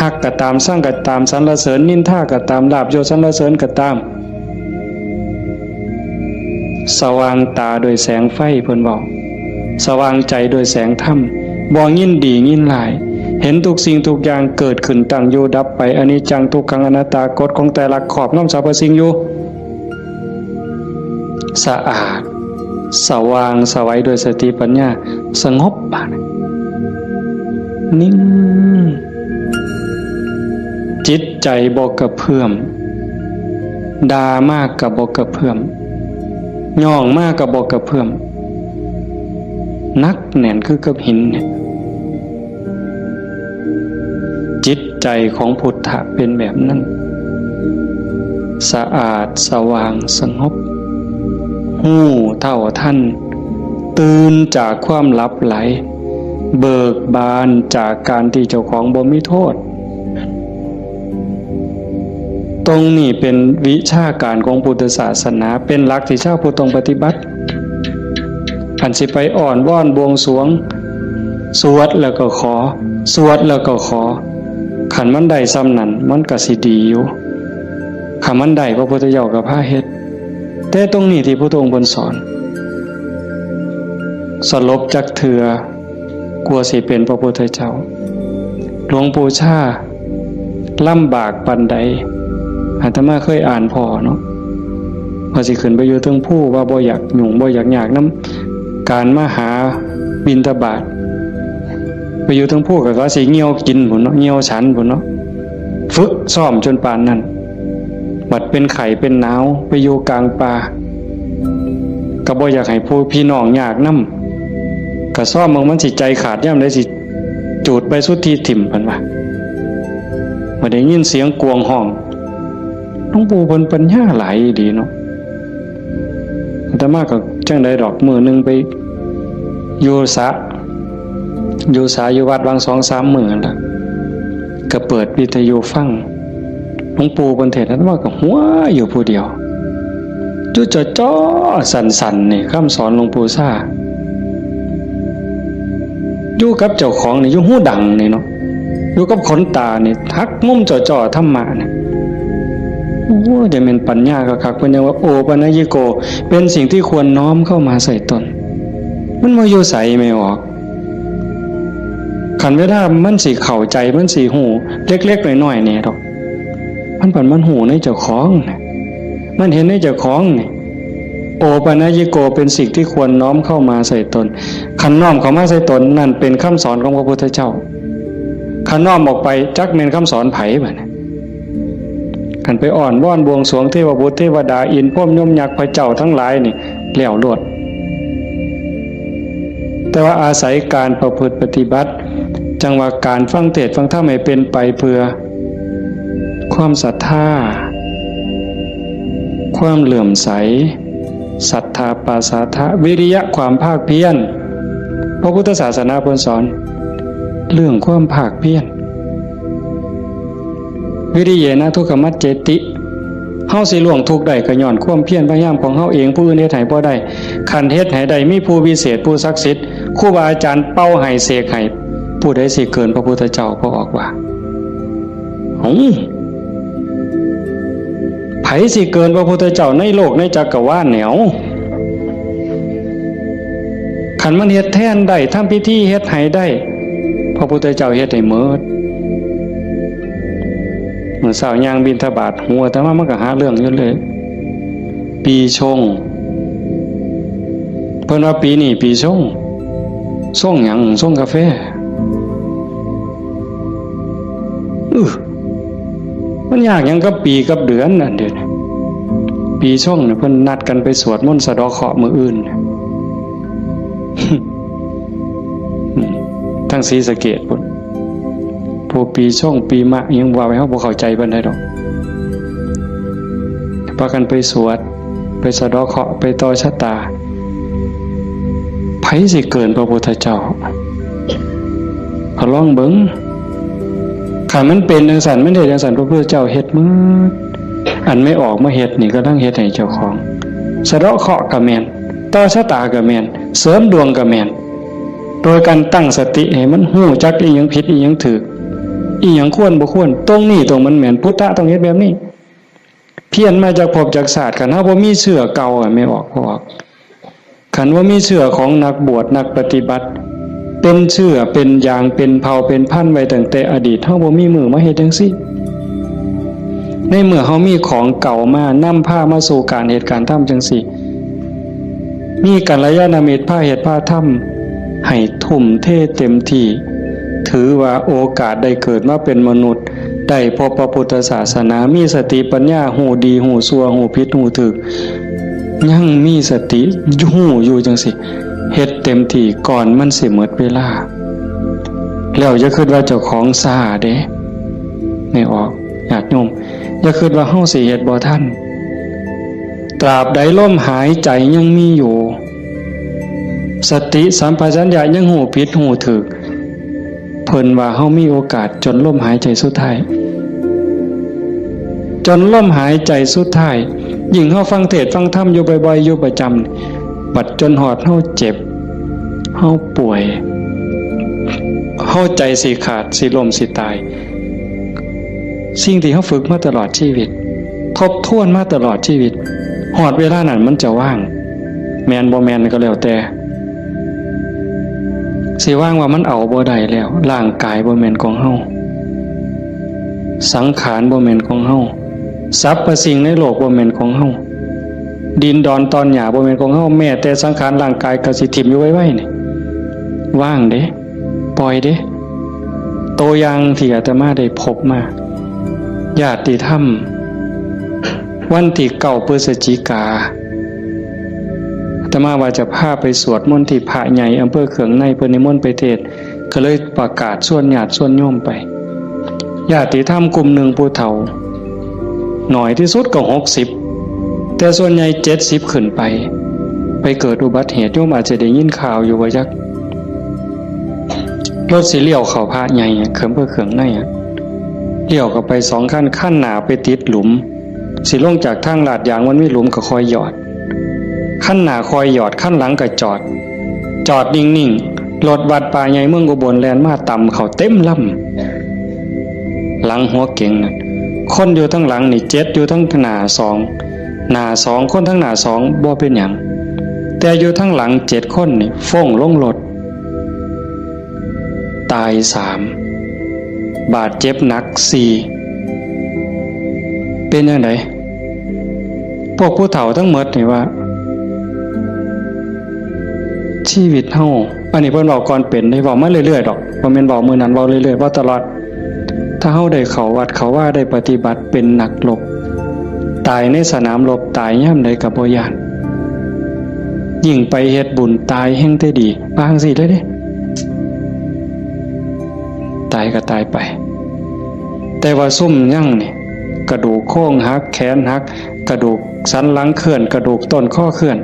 ฮักก็ตาม ซังก็ตาม สรรเสริญนินทาก็ตาม ลาภยศสรรเสริญก็ตาม สว่างตาด้วยแสงไฟ เพิ่นบอก สว่างใจด้วยแสงธรรม บ่ยินดียินร้าย เห็นทุกสิ่งทุกอย่างเกิดขึ้น ตั้งอยู่ดับไป อนิจจัง ทุกขัง อนัตตา กฎของไตรลักษณ์ครอบงำสรรพสิ่งอยู่ สะอาด สว่างไสวด้วยสติปัญญา สงบ นิ่ง จิตใจบ่กระเพื่อม ด่ามากก็บ่กระเพื่อม ย่องมากก็บ่กระเพื่อม หนักแน่นคือกับหินเนี่ย จิตใจของพุทธะเป็นแบบนั้น สะอาด สว่าง สงบ ฮู้เท่าทัน ตื่นจากความหลับไหล เบิกบานจากการที่เจ้าของบ่มีโทษ ตรงนี้เป็นวิชาการของพุทธศาสนา เป็นหลักที่ชาวพุทธต้องปฏิบัติ อันสิไปอ้อนวอนบวงสรวง สวดแล้วก็ขอ สวดแล้วก็ขอ คันมันได้ส่ำนั้น มันก็สิดีอยู่ คันมันได้ พระพุทธเจ้าก็พาเฮ็ด แต่ตรงนี้ที่พระองค์เพิ่นสอน สลบจักเทื่อ กว่าสิเป็นพระพุทธเจ้า หลวงปู่ชาลำบากปานใด อาตมาเคยอ่านพ้อเนาะ ว่าสิขึ้นไปอยู่เทิงภู ว่าบ่อยากยุ่ง บ่อยากยากนำการมาหาบิณฑบาต ไปอยู่เทิงภูก็เขาสิเหี่ยวกินพุ้นเนาะ เหี่ยวฉันพุ้นเนาะ ฝึกซ้อมจนปานนั้น บัดเป็นไข้เป็นหนาว ไปอยู่กลางป่า ก็บ่อยากให้ผู้พี่น้องยากนำ ก็ซ้อมเบิ่งมันสิใจขาดยามใด สิจูดใบสุทธิถิ่ม เพิ่นว่า บ่ได้ยินเสียงกวางฮ้อง หลวงปู่เพิ่นปัญญาหลายอีหลีเนาะ อาตมาก็จั่งใดดอก มื้อหนึ่งไปอยู่สระ อยู่สระอยู่วัดวางสองสามมื้อนั่นล่ะ ก็เปิดวิทยุฟัง หลวงปู่เพิ่นเทศน์ อาตมาก็หัวอยู่ผู้เดียว อยู่จ่อๆ สั่นๆ นี่ คำสอนหลวงปู่ซ่า อยู่กับเจ้าของนี่ อยู่หูดังนี่เนาะ อยู่กับขนตานี่ หักมุมจ่อๆ ธรรมะนี่ โอ้ จะเป็นปัญญาคักๆ เพิ่นยังว่า โอปัญญิโก เป็นสิ่งที่ควรน้อมเข้ามาใส่ตน มันบ่อยู่ไสแม่ออก คันเวลามันสิเข้าใจ มันสิฮู้ เล็กๆ น้อยๆ นี่ดอก มันผัดมันฮู้ในเจ้าของนี่ มันเห็นในเจ้าของนี่ โอปัญญิโก เป็นสิ่งที่ควรน้อมเข้ามาใส่ตน คันน้อมเข้ามาใส่ตน นั่นเป็นคำสอนของพระพุทธเจ้า คันน้อมออกไป จักแม่นคำสอนไผบัดนี้ คันไปอ้อนวอนบวงสรวงเทวบุตรเทวดา อินทร์พรหมยมยักษ์พระเจ้าทั้งหลายนี่ แล้วโลด แต่ว่าอาศัยการประพฤติปฏิบัติ จั่งว่าการฟังเทศน์ฟังธรรมให้เป็นไปเพื่อ ความศรัทธา ความเลื่อมใส ศรัทธาปาสาทะ วิริยะ ความภาคเพียร พระพุทธศาสนาเพิ่นสอน เรื่องความภาคเพียร วิริเยนะทุกขมัจเจติ เฮาสิล่วงทุกข์ได้ก็ย้อนความเพียรพยายามของเฮาเอง ผู้อื่นเฮ็ดให้บ่ได้ คันเฮ็ดให้ได้ มีผู้วิเศษ ผู้ศักดิ์สิทธิ์ ครูบาอาจารย์เป่าให้เสกให้ ผู้ใดสิเกินพระพุทธเจ้า พระออกว่า หง ไผสิเกินพระพุทธเจ้าในโลกในจักรวาลแนว คันมันเฮ็ดแทนได้ ทำพิธีเฮ็ดให้ได้ พระพุทธเจ้าเฮ็ดให้หมด มื้อเช้าย่างบิณฑบาต หัวอาตมามันก็หาเรื่องอยู่เลย ปีชง เพิ่นว่าปีนี้ปีชง ชงหยัง ชงกาแฟ อื้อ มันยากหยังกับปีกับเดือนอันเดียวนี้ ปีชงเนี่ยเพิ่นนัดกันไปสวดมนต์สะเดาะเคราะห์มื้ออื่น อืม ทางศรีสะเกษพุ้น พวกปีชงปีมะยังว่าไป เฮาบ่เข้าใจปานใดดอก พากันไปสวด ไปสะเดาะเคราะห์ ไปต่อชะตา ไผสิเกินพระพุทธเจ้า ก็ลองเบิ่ง คันมันเป็นจั่งซั้น มันเฮ็ดจั่งซั้น พระพุทธเจ้าเฮ็ดหมด อันแม่ออกมาเฮ็ดนี่ กำลังเฮ็ดให้เจ้าของ สะเดาะเคราะห์ก็แม่น ต่อชะตาก็แม่น เสริมดวงก็แม่น โดยการตั้งสติให้มันฮู้จักอีหยังผิดอีหยังถูก อีหยังควรบ่ควร ตรงนี้ตรงมันแม่น พุทธะต้องเฮ็ดแบบนี้ เพี้ยนมาจากภพจากชาติ คันเฮาบ่มีเชื้อเก่าอะ แม่ออก พอออก คันว่ามีเชื้อของนักบวชนักปฏิบัติ เป็นเชื้อเป็นยางเป็นเผ่าเป็นพันธุ์ไว้ตั้งแต่อดีต เฮาบ่มีมื้อมาเฮ็ดจั่งซี้ ในเมื่อเฮามีของเก่ามานำพามาสู่การเฮ็ดการทำจั่งซี้ มีกัลยาณมิตรพาเฮ็ดพาทำ ให้ทุ่มเทเต็มที่ ถือว่าโอกาสได้เกิดมาเป็นมนุษย์ ได้พบพระพุทธศาสนา มีสติปัญญา ฮู้ดีฮู้ชั่ว ฮู้ผิดฮู้ถูก ยังมีสติฮู้อยู่จั่งซี้ เฮ็ดเต็มที่ก่อนมันสิหมดเวลา แล้วอย่าคิดว่าเจ้าของช้าเด้ แม่ออก ญาติโยม อย่าคิดว่าเฮาสิเฮ็ดบ่ทัน ตราบใดลมหายใจยังมีอยู่ สติสัมปชัญญะยังฮู้ผิดฮู้ถูก เพิ่นว่าเฮามีโอกาสจนลมหายใจสุดท้าย จนลมหายใจสุดท้าย ยิ่งเฮาฟังเทศน์ฟังธรรมอยู่บ่อยๆ อยู่ประจำ บัดจนฮอดเฮาเจ็บ เฮาป่วย เฮาใจสิขาด สิล้ม สิตาย สิ่งที่เฮาฝึกมาตลอดชีวิต ทบทวนมาตลอดชีวิต ฮอดเวลานั้นมันจะว่าง แม่นบ่แม่นก็แล้วแต่ สิว่างว่ามันเอาบ่ได้แล้ว ร่างกายบ่แม่นของเฮา สังขารบ่แม่นของเฮา สรรพสิ่งในโลกบ่แม่นของเฮา ดินดอนตอนหญ้าบ่แม่นของเฮา แม้แต่สังขารร่างกายก็สิถิ่มอยู่ไวๆ นี่ ว่างเด้ ปล่อยเด้ ตัวอย่างที่อาตมาได้พบมา ญาติธรรม วันที่เก้าพฤศจิกา อาตมาว่าจะพาไปสวดมนต์ที่พระใหญ่อำเภอเคืองใน เพิ่นนิมนต์ไปเทศน์ ก็เลยประกาศชวนญาติชวนโยมไป ญาติธรรมกลุ่มหนึ่งผู้เฒ่า น้อยที่สุดก็หกสิบ แต่ส่วนใหญ่เจ็ดสิบขึ้นไป ไปเกิดอุบัติเหตุ โยมอาจจะได้ยินข่าวอยู่ว่าจัก รถสิเลี้ยวเข้าพระใหญ่อะ เขิมเพื่อเขิงในอะ เลี้ยวเข้าไปสองคัน คันหน้าไปติดหลุม สิลงจากทางลาดยางมันมีหลุมก็ค่อยหยอด คันหน้าค่อยหยอด คันหลังก็จอด จอดนิ่งๆ รถวัดป่าใหญ่เมืองอุบลแล่นมาตำเข้าเต็มลำ หลังหัวเก๋งนั่น คนอยู่ทั้งหลังนี่เจ็ด อยู่ทั้งหน้าสอง หน้าสอง คนทั้งหน้าสองบ่เป็นหยัง แต่อยู่ทั้งหลังเจ็ดคนนี่ฟ้งลงรถ ตายสาม บาดเจ็บหนักสี่ เป็นจั่งใด พวกผู้เฒ่าทั้งหมดนี่ว่า ชีวิตเฮา อันนี้เพิ่นเว้าก่อนเป็นเด้ เว้ามาเรื่อยๆดอก บ่แม่นเว้ามื้อนั้น เว้าเรื่อยๆ เว้าตลอด ถ้าเฮาได้เข้าวัดเข้าวา ได้ปฏิบัติเป็นนักรบ ตายในสนามรบ ตายยามใดก็บ่ย้าน ยิ่งไปเฮ็ดบุญตายแฮ่งแต่ดี ว่าจั่งซี้เลยเด้ ตายก็ตายไป แต่ว่าซุมยังนี่ กระดูกโครงหัก แขนหัก กระดูกสันหลังเคลื่อน กระดูกต้นคอเคลื่อน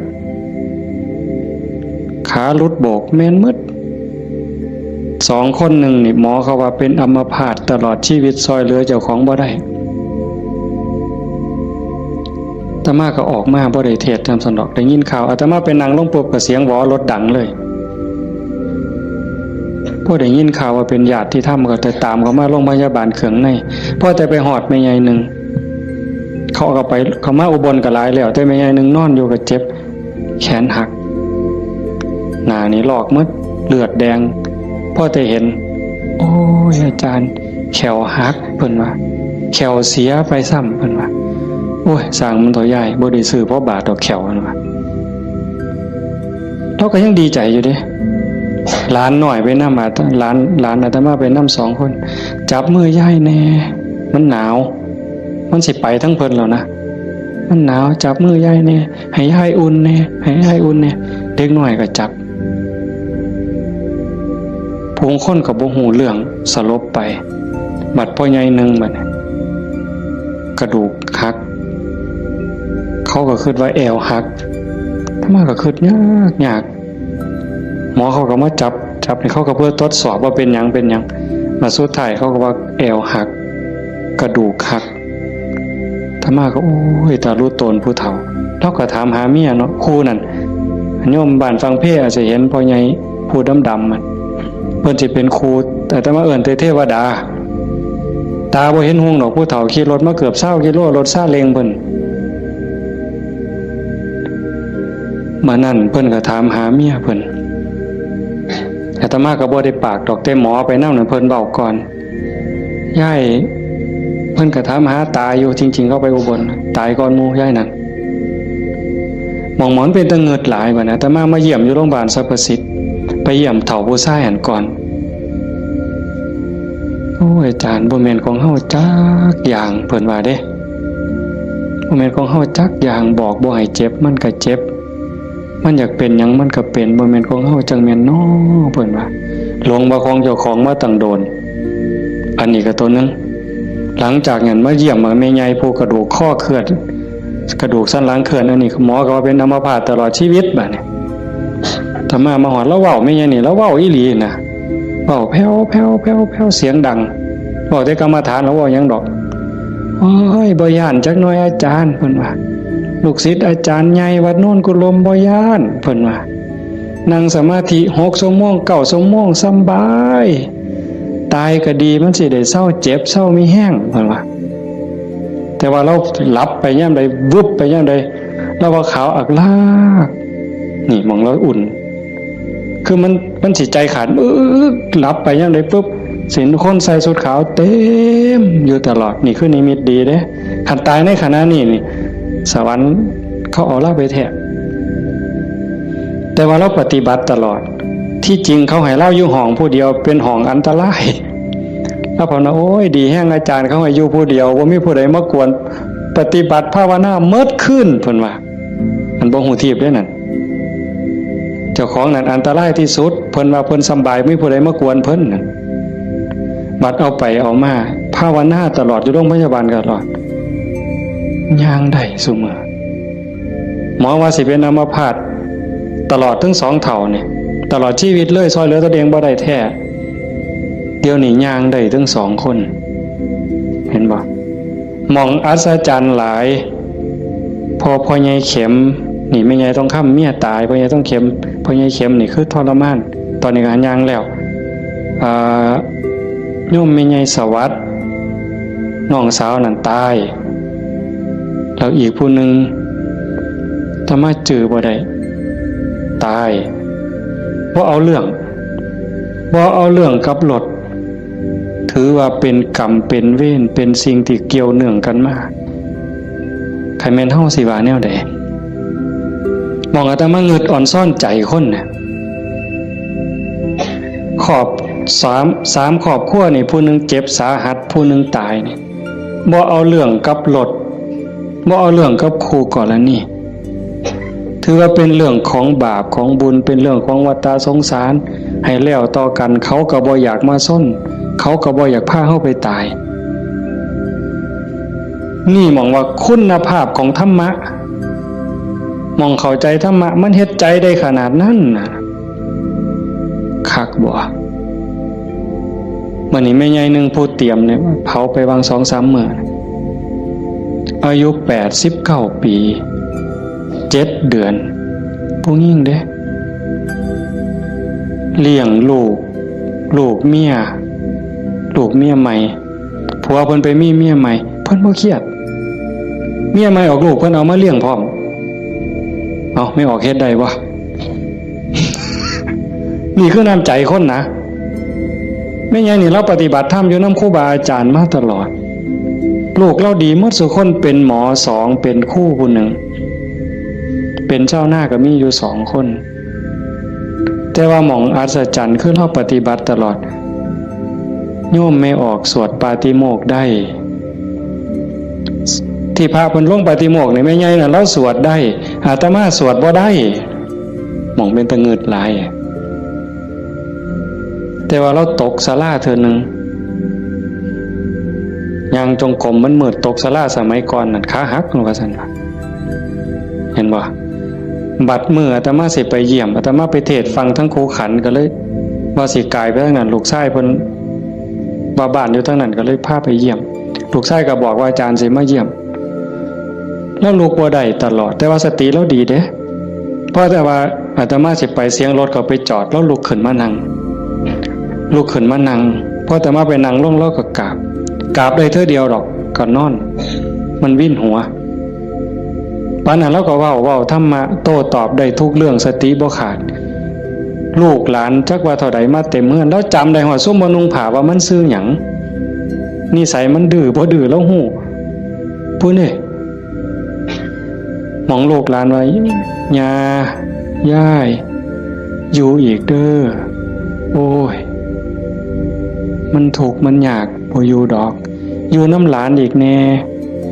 ขาหลุดโบก แม่นหมด สองคนหนึ่งนี่ หมอเขาว่าเป็นอัมพาตตลอดชีวิต ซ่อยเหลือเจ้าของบ่ได้ อาตมาก็ออกมาบ่ได้เทศน์นำซั้นดอก ได้ยินข่าว อาตมาไปนั่งลงปุ๊บก็เสียงหวอรถดังเลย พอได้ยินข่าวว่าเป็นญาติธรรมก็แต่ตามเขามาโรงพยาบาลเครื่องใน พอแต่ไปฮอดแม่ใหญ่หนึ่ง เขาก็ไป เขามาอุบลก็หลายแล้ว แต่แม่ใหญ่หนึ่งนอนอยู่ก็เจ็บ แขนหัก หน้านี่ลอกหมด เลือดแดง พอแต่เห็น โอ้ย อาจารย์ แข้วหัก เพิ่นว่า แข้วเสียไปซ้ำ เพิ่นว่า โอ้ย ซ่างมันเถาะยาย บ่ได้ซื้อพอบาทดอกแข้ว เพิ่นว่า ลาวก็ยังดีใจอยู่เด้ หลานน้อยไปนำ อาต- หลาน หลานอาตมาไปนำสองคน จับมือยายแหน่ มันหนาว มันสิไปทั้งเพิ่นแล้วนะ มันหนาว จับมือยายแหน่ ให้ยายอุ่นแหน่ ให้ยายอุ่นแหน่ เด็กน้อยก็จับ ผู้คนก็บ่ฮู้เรื่อง สลบไป บัดพ่อใหญ่หนึ่งบัดนี้ กระดูกหัก เขาก็คิดว่าแอวหัก อาตมาก็คิดยากยาก หมอเขาก็มาจับ จับนี่ เขาก็เพื่อทดสอบว่าเป็นหยัง เป็นหยัง มาสุดท้ายเขาก็ว่าแอวหัก กระดูกหัก อาตมาก็ โอ้ย ตาลุโตนผู้เฒ่า ลาวก็ถามหาเมียเนาะ ครูนั่น โยมบ้านฝั่งเพอาจจะเห็นพ่อใหญ่ผู้ดำๆ มัน เพิ่นสิเป็นครู อาตมาเอิ้นแต่เทวดา ตาบ่เห็นหุงดอก ผู้เฒ่าขี่รถมาเกือบซาวกิโล รถซาเล้งเพิ่น มื้อนั้นเพิ่นก็ถามหาเมียเพิ่น อาตมาก็บ่ได้ปากดอก แต่หมอไปนำนั่นเพิ่นเว้าก่อน ยาย เพิ่นก็ถามหาตาอยู่ จริงๆ เขาไปอุบล ตายก่อนหมู่ยายนั่น หม่องหมอนเป็นตะเงิดหลายบัดนี้ อาตมามาเยี่ยมอยู่โรงพยาบาลสรรพสิทธิ์ ไปเยี่ยมเฒ่าผู้ชายหั้นก่อน โอ้ย อาจารย์ บ่แม่นของเฮาจักอย่าง เพิ่นว่าเด้ บ่แม่นของเฮาจักอย่าง บอกบ่ให้เจ็บ มันก็เจ็บ มันอยากเป็นหยังมันก็เป็น บ่แม่นของเฮาจักแม่นน้อ เพิ่นว่า หลงว่าของเจ้าของมาตั้งโดน อันนี้ก็ตัวหนึ่ง หลังจากนั้นมาเยี่ยมแม่ใหญ่ผู้กระดูกคอเคลื่อน กระดูกสันหลังเคลื่อน อันนี้หมอก็ว่าเป็นอัมพาตตลอดชีวิตบัดนี้ อาตมามาฮอด ลาวเว้าแม่ใหญ่นี่ ลาวเว้าอีหลีนะ เว้าแผ่วๆๆๆ เสียงดัง เว้าแต่กรรมฐาน ลาวเว้าหยังดอก โอ้ย บ่ย้านจักหน่อยอาจารย์ เพิ่นว่า ลูกศิษย์อาจารย์ใหญ่วัดโนนกุลม บ่ย้าน เพิ่นว่า นั่งสมาธิหกชั่วโมง เก้าชั่วโมง สำบาย ตายก็ดี มันสิได้เซาเจ็บ เซามีแฮง เพิ่นว่า แต่ว่าลาวหลับไปยามใด วึบไปยามใด ลาวว่าขาวอักลาก นี่หม่องลาวอุ่น คือมัน มันสิใจขาด อึ๊ก หลับไปยามใดปุ๊บ สิเห็นคนใส่ชุดขาวเต็มอยู่ตลอด นี่คือนิมิตดีเด้ คันตายในขณะนี้นี่ สวรรค์เขาเอาลาวไปแท้ แต่ว่าลาวปฏิบัติตลอด ที่จริงเขาให้ลาวอยู่ห้องผู้เดียว เป็นห้องอันตราย ลาวเพิ่นว่า โอ้ย ดีแฮงอาจารย์ เขาให้อยู่ผู้เดียว บ่มีผู้ใดมากวน ปฏิบัติภาวนาเมิดคืน เพิ่นว่า มันบ่ฮู้ทีบเด้นั่น เจ้าของนั่นอันตรายที่สุด เพิ่นว่าเพิ่นสำบาย มีผู้ใดมากวนเพิ่นนั่น บัดเอาไปเอามา ภาวนาตลอด อยู่โรงพยาบาลตลอด ย่างได้ซุมื้อ หมอว่าสิเป็นอัมพาตตลอดทั้งสองเฒ่านี่ ตลอดชีวิตเลย ซ่อยเหลือตัวเองบ่ได้แท้ เดี๋ยวนี้ย่างได้ทั้งสองคน เห็นบ่ หม่องอัศจรรย์หลาย พอพ่อใหญ่เข็ม นี่แม่ใหญ่ทองคำเมียตาย พ่อใหญ่ทองเข็ม พ่อใหญ่เข็มนี่คือทรมาน ตอนนี้ก็ย่างแล้ว อ่า โยมแม่ใหญ่สวัสดิ์ น้องสาวนั่นตาย แล้วอีกผู้หนึ่ง อาตมาจื่อบ่ได้ ตาย บ่เอาเรื่อง บ่เอาเรื่องกับรถ ถือว่าเป็นกรรมเป็นเวร เป็นสิ่งที่เกี่ยวเนื่องกันมา คันแม่นเฮาสิว่าแนวใด หม่องอาตมางึดอ่อนซ้อนใจคนน่ะ ครอบ สาม สามครอบครัวนี่ ผู้หนึ่งเจ็บสาหัส ผู้หนึ่งตายนี่ บ่เอาเรื่องกับรถ บ่เอาเรื่องกับคู่กรณี ถือว่าเป็นเรื่องของบาปของบุญ เป็นเรื่องของวัฏสงสาร ให้แล้วต่อกัน เขาก็บ่อยากมาชน เขาก็บ่อยากพาเฮาไปตาย นี่หม่องว่าคุณภาพของธรรมะ หม่องเข้าใจธรรมะ มันเฮ็ดใจได้ขนาดนั้นน่ะ คักบ่ มื้อนี้แม่ใหญ่หนึ่งผู้เตรียมเนี่ย เผาไปวางสองสามมื้อ อายุแปดสิบเก้าปี เจ็ดเดือน ผู้หญิงเด้ เลี้ยงลูก ลูกเมีย ลูกเมียใหม่ ผัวเพิ่นไปมีเมียใหม่ เพิ่นบ่เครียด เมียใหม่ออกลูก เพิ่นเอามาเลี้ยงพร้อม เอา ไม่ออกเฮ็ดได้บ่ นี่คือน้ำใจคนนะ แม่ใหญ่นี่ลาวปฏิบัติธรรมอยู่นำครูบาอาจารย์มาตลอด ลูกลาวดีหมดซุคน เป็นหมอสอง เป็นครูผู้หนึ่ง เป็นชาวนาก็มีอยู่สองคน แต่ว่าหม่องอัศจรรย์คือลาวปฏิบัติตลอด โยมแม่ออกสวดปาฏิโมกข์ได้ ที่พระเพิ่นลงปาฏิโมกข์นี่แม่ใหญ่น่ะลาวสวดได้ อาตมาสวดบ่ได้ หม่องเป็นตะงึดหลาย แต่ว่าลาวตกศาลาเทื่อหนึ่ง ย่างจงกรมมันมืด ตกศาลาสมัยก่อนนั่น ขาหัก ว่าซั่นว่า เห็นบ่ บัดมื้ออาตมาสิไปเยี่ยม อาตมาไปเทศน์ฟังทั้งครูขันก็เลย ว่าสิกายไปทางนั้น ลูกชายเพิ่นว่าบ้านอยู่ทางนั้น ก็เลยพาไปเยี่ยม ลูกชายก็บอกว่าอาจารย์สิมาเยี่ยม แล้วลุกบ่ได้ตลอด แต่ว่าสติลาวดีเด้ พอแต่ว่าอาตมาสิไป เสียงรถเขาไปจอด ลาวลุกขึ้นมานั่ง ลุกขึ้นมานั่ง พออาตมาไปนั่งลง ลาวก็กราบ กราบได้เทื่อเดียวดอก ก็นอน มันวินหัว ปานนั้นลาวก็เว้า เว้าธรรมะ โต้ตอบได้ทุกเรื่อง สติบ่ขาด ลูกหลานจักว่าเท่าใดมาเต็มเฮือน ลาวจำได้ฮอดซุมบ่นุ่งผ้าว่ามันชื่อหยัง นิสัยมันดื้อบ่ดื้อลาวฮู้ ผู้นี่ หม่องลูกหลานว่า ย่า ยาย อยู่อีกเด้อ โอ้ย มันทุกข์มันยาก บ่อยู่ดอก อยู่นำหลานอีกแน่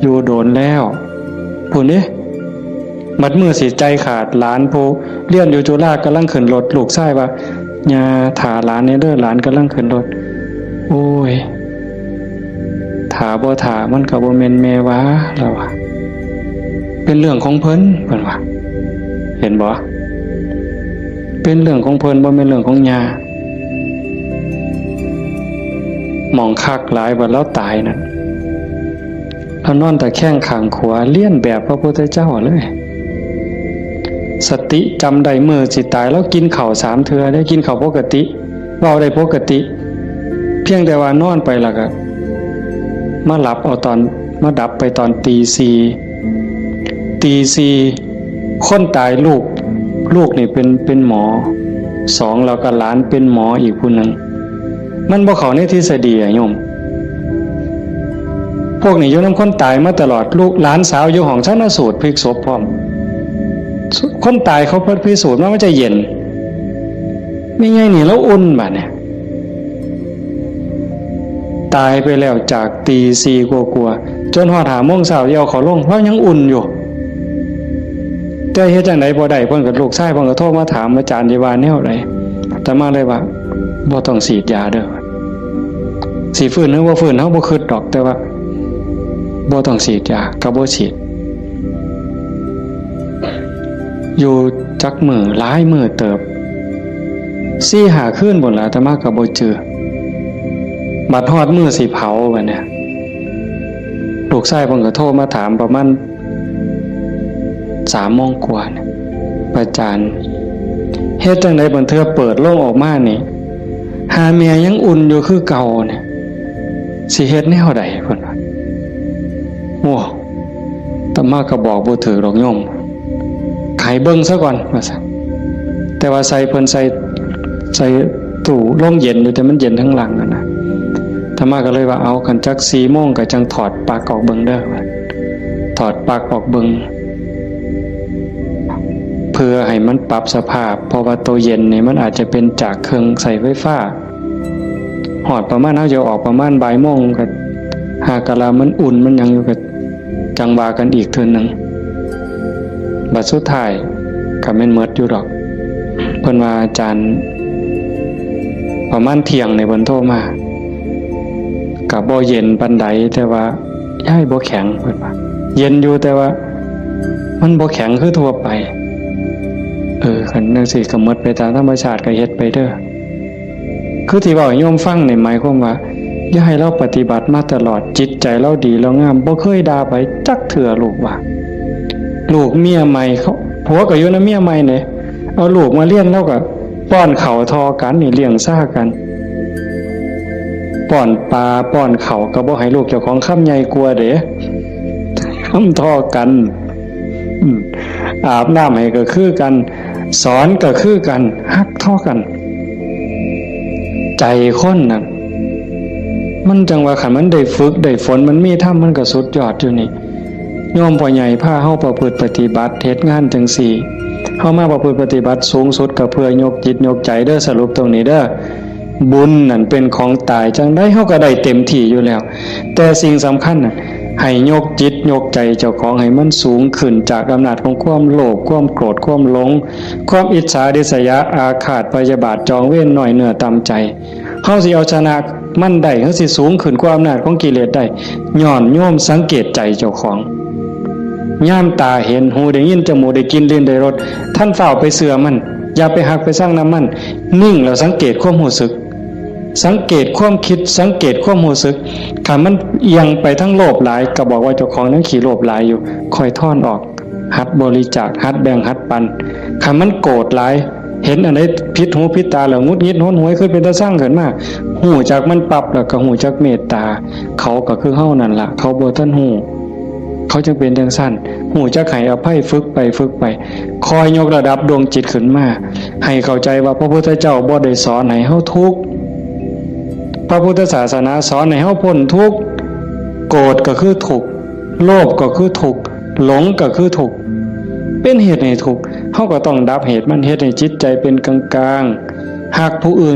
อยู่โดนแล้ว พู้นเด้ บัดมื้อสิใจขาด หลานผู้เรียนอยู่จุฬากำลังขึ้นรถ ลูกชายว่า ย่า ถ่าหลานแน่เด้อ หลานกำลังขึ้นรถ โอ้ย ถ่าบ่ถ่ามันก็บ่แม่นแม่ว่า ลาวว่า เป็นเรื่องของเพิ่น เพิ่นว่า เห็นบ่ เป็นเรื่องของเพิ่น บ่แม่นเรื่องของย่า หม่องคักหลาย บัดลาวตายนั่น ลาวนอนตะแคงข้างขวา เลียนแบบพระพุทธเจ้าเลย สติจำได้มื้อสิตาย ลาวกินข้าวสามเทื่อเด้ กินข้าวปกติ เว้าได้ปกติ เพียงแต่ว่านอนไปแล้วก็มาหลับเอาตอน มาดับไปตอนตีสี่ ตีสี่ คนตายลูก ลูกนี่เป็น เป็นหมอสอง แล้วก็หลานเป็นหมออีกผู้หนึ่ง มันบ่เข้าในทฤษฎีอะโยม พวกนี้อยู่นำคนตายมาตลอด ลูกหลานสาวอยู่ห้องชันสูตรพลิกศพพร้อม คนตายเขาพิสูจน์มาว่าจะเย็น แม่ใหญ่นี่ลาวอุ่นบัดเนี่ย ตายไปแล้วจากตีสี่กว่าๆ จนฮอดห้าโมงเช้าที่เอาเขาลง ลาวยังอุ่นอยู่ แต่เฮ็ดจั่งใดบ่ได้ เพิ่นก็ ลูกชายเพิ่นก็โทรมาถามอาจารย์สิว่าแนวใด อาตมาเลยว่า บ่ต้องฉีดยาเด้อ สิฟื้นหรือบ่ฟื้นเฮาบ่คิดดอก แต่ว่าบ่ต้องฉีดยาก็บ่ฉีด อยู่จักมื้อหลายมื้อเติบ สี่ห้าคืนพู้นล่ะ อาตมาก็บ่จื่อ บัดฮอดมื้อสิเผาบัดเนี่ย ลูกชายเพิ่นก็โทรมาถามประมาณสามโมงกว่าเนี่ย พระอาจารย์ เฮ็ดจั่งใด๋บางเทื่อเปิดโลงออกมานี่ หาแม่ยังอุ่นอยู่คือเก่าเนี่ย สิเฮ็ดแนวใด๋เพิ่นว่า โอ้ อาตมาก็บอกบ่ถืกดอกโยม ให้เบิ่งซะก่อนว่าซั่น แต่ว่าใส่เพิ่นใส่ ใส่ตู้โรงเย็นอยู่ แต่มันเย็นทั้งหลังนั่นนะ อาตมาก็เลยว่า เอา คันจักสี่โมงก็จั่งถอดปลั๊กออกเบิ่งเด้อ ถอดปลั๊กออกเบิ่ง เพื่อให้มันปรับสภาพ เพราะว่าตัวเย็นนี่มันอาจจะเป็นจากเครื่องใช้ไฟฟ้า ฮอดประมาณเฮาจะออกประมาณบ่ายโมง ก็หากะลามันอุ่นมันหยังอยู่ ก็จั่งว่ากันอีกเทื่อหนึ่ง บัดสุดท้ายก็แม่นหมดอยู่ดอก เพิ่นว่า อาจารย์ ประมาณเที่ยงนี่เพิ่นโทรมา ก็บ่เย็นปานใด แต่ว่า ยายบ่แข็ง เพิ่นว่า เย็นอยู่ แต่ว่ามันบ่แข็งคือทั่วไป เออ คันจั่งซี้ก็หมดไปตามธรรมชาติ ก็เฮ็ดไปเด้อ คือที่เว้าให้โยมฟังนี่หมายความว่า อย่าให้เราปฏิบัติมาตลอด จิตใจเราดีเรางาม บ่เคยด่าไผจักเทื่อ ลูกว่า ลูกเมียใหม่เขา ผัวก็อยู่นำเมียใหม่เนี่ย เอาลูกมาเรียน เราก็ป้อนข้าวท่อกันนี่ เลี้ยงซ่ากัน ป้อนปลาป้อนข้าวก็บ่ให้ลูกเจ้าของ คำใหญ่กว่าเด้ คำท่อกัน อืม อาบน้ำให้ก็คือกัน สอนก็คือกัน ฮักท่อกัน ใจคนนั่น มันจั่งว่าคันมันได้ฝึกได้ฝน มันมีธรรม มันก็สุดยอดอยู่นี่ โยมพ่อใหญ่พาเฮาประพฤติปฏิบัติ เฮ็ดงานจั่งซี้ เฮามาประพฤติปฏิบัติสูงสุดก็เพื่อยกจิตยกใจเด้อ สรุปตรงนี้เด้อ บุญนั่นเป็นของตาย จั่งใด๋เฮาก็ได้เต็มที่อยู่แล้ว แต่สิ่งสำคัญน่ะ ให้ยกจิตยกใจเจ้าของให้มันสูงขึ้นจากอำนาจของความโลภ ความโกรธ ความหลง ความอิจฉาริษยา อาฆาตพยาบาท จองเวร น้อยเนื้อต่ำใจ เฮาสิเอาชนะมันได้ เฮาสิสูงขึ้นกว่าอำนาจของกิเลสได้ ย้อนโยมสังเกตใจเจ้าของ ยามตาเห็น หูได้ยิน จมูกได้กลิ่น ลิ้นได้รส ท่านฟ้าวไปเชื่อมัน อย่าไปฮักไปซังนำมัน นิ่งแล้วสังเกตความรู้สึก สังเกตความคิด สังเกตความรู้สึก คันมันเอียงไปทางโลภหลาย ก็บอกว่าเจ้าของยังขี้โลภหลายอยู่ ค่อยถอนออก หัดบริจาค หัดแบ่ง หัดปัน คันมันโกรธหลาย เห็นอันใดผิดหูผิดตาแล้วหงุดหงิดหนหวย คือเป็นตาซังขึ้นมา ฮู้จักมันปั๊บแล้วก็ฮู้จักเมตตา เขาก็คือเฮานั่นล่ะ เขาบ่ทันฮู้ เขาจั่งเป็นจั่งซั่น ฮู้จักให้อภัย ฝึกไปฝึกไป ค่อยยกระดับดวงจิตขึ้นมา ให้เข้าใจว่าพระพุทธเจ้าบ่ได้สอนให้เฮาทุกข์ พระพุทธศาสนาสอนให้เฮาพ้นทุกข์ โกรธก็คือทุกข์ โลภก็คือทุกข์ หลงก็คือทุกข์ เป็นเหตุให้ทุกข์ เฮาก็ต้องดับเหตุมัน เฮ็ดให้จิตใจเป็นกลางๆ ฮักผู้อื่น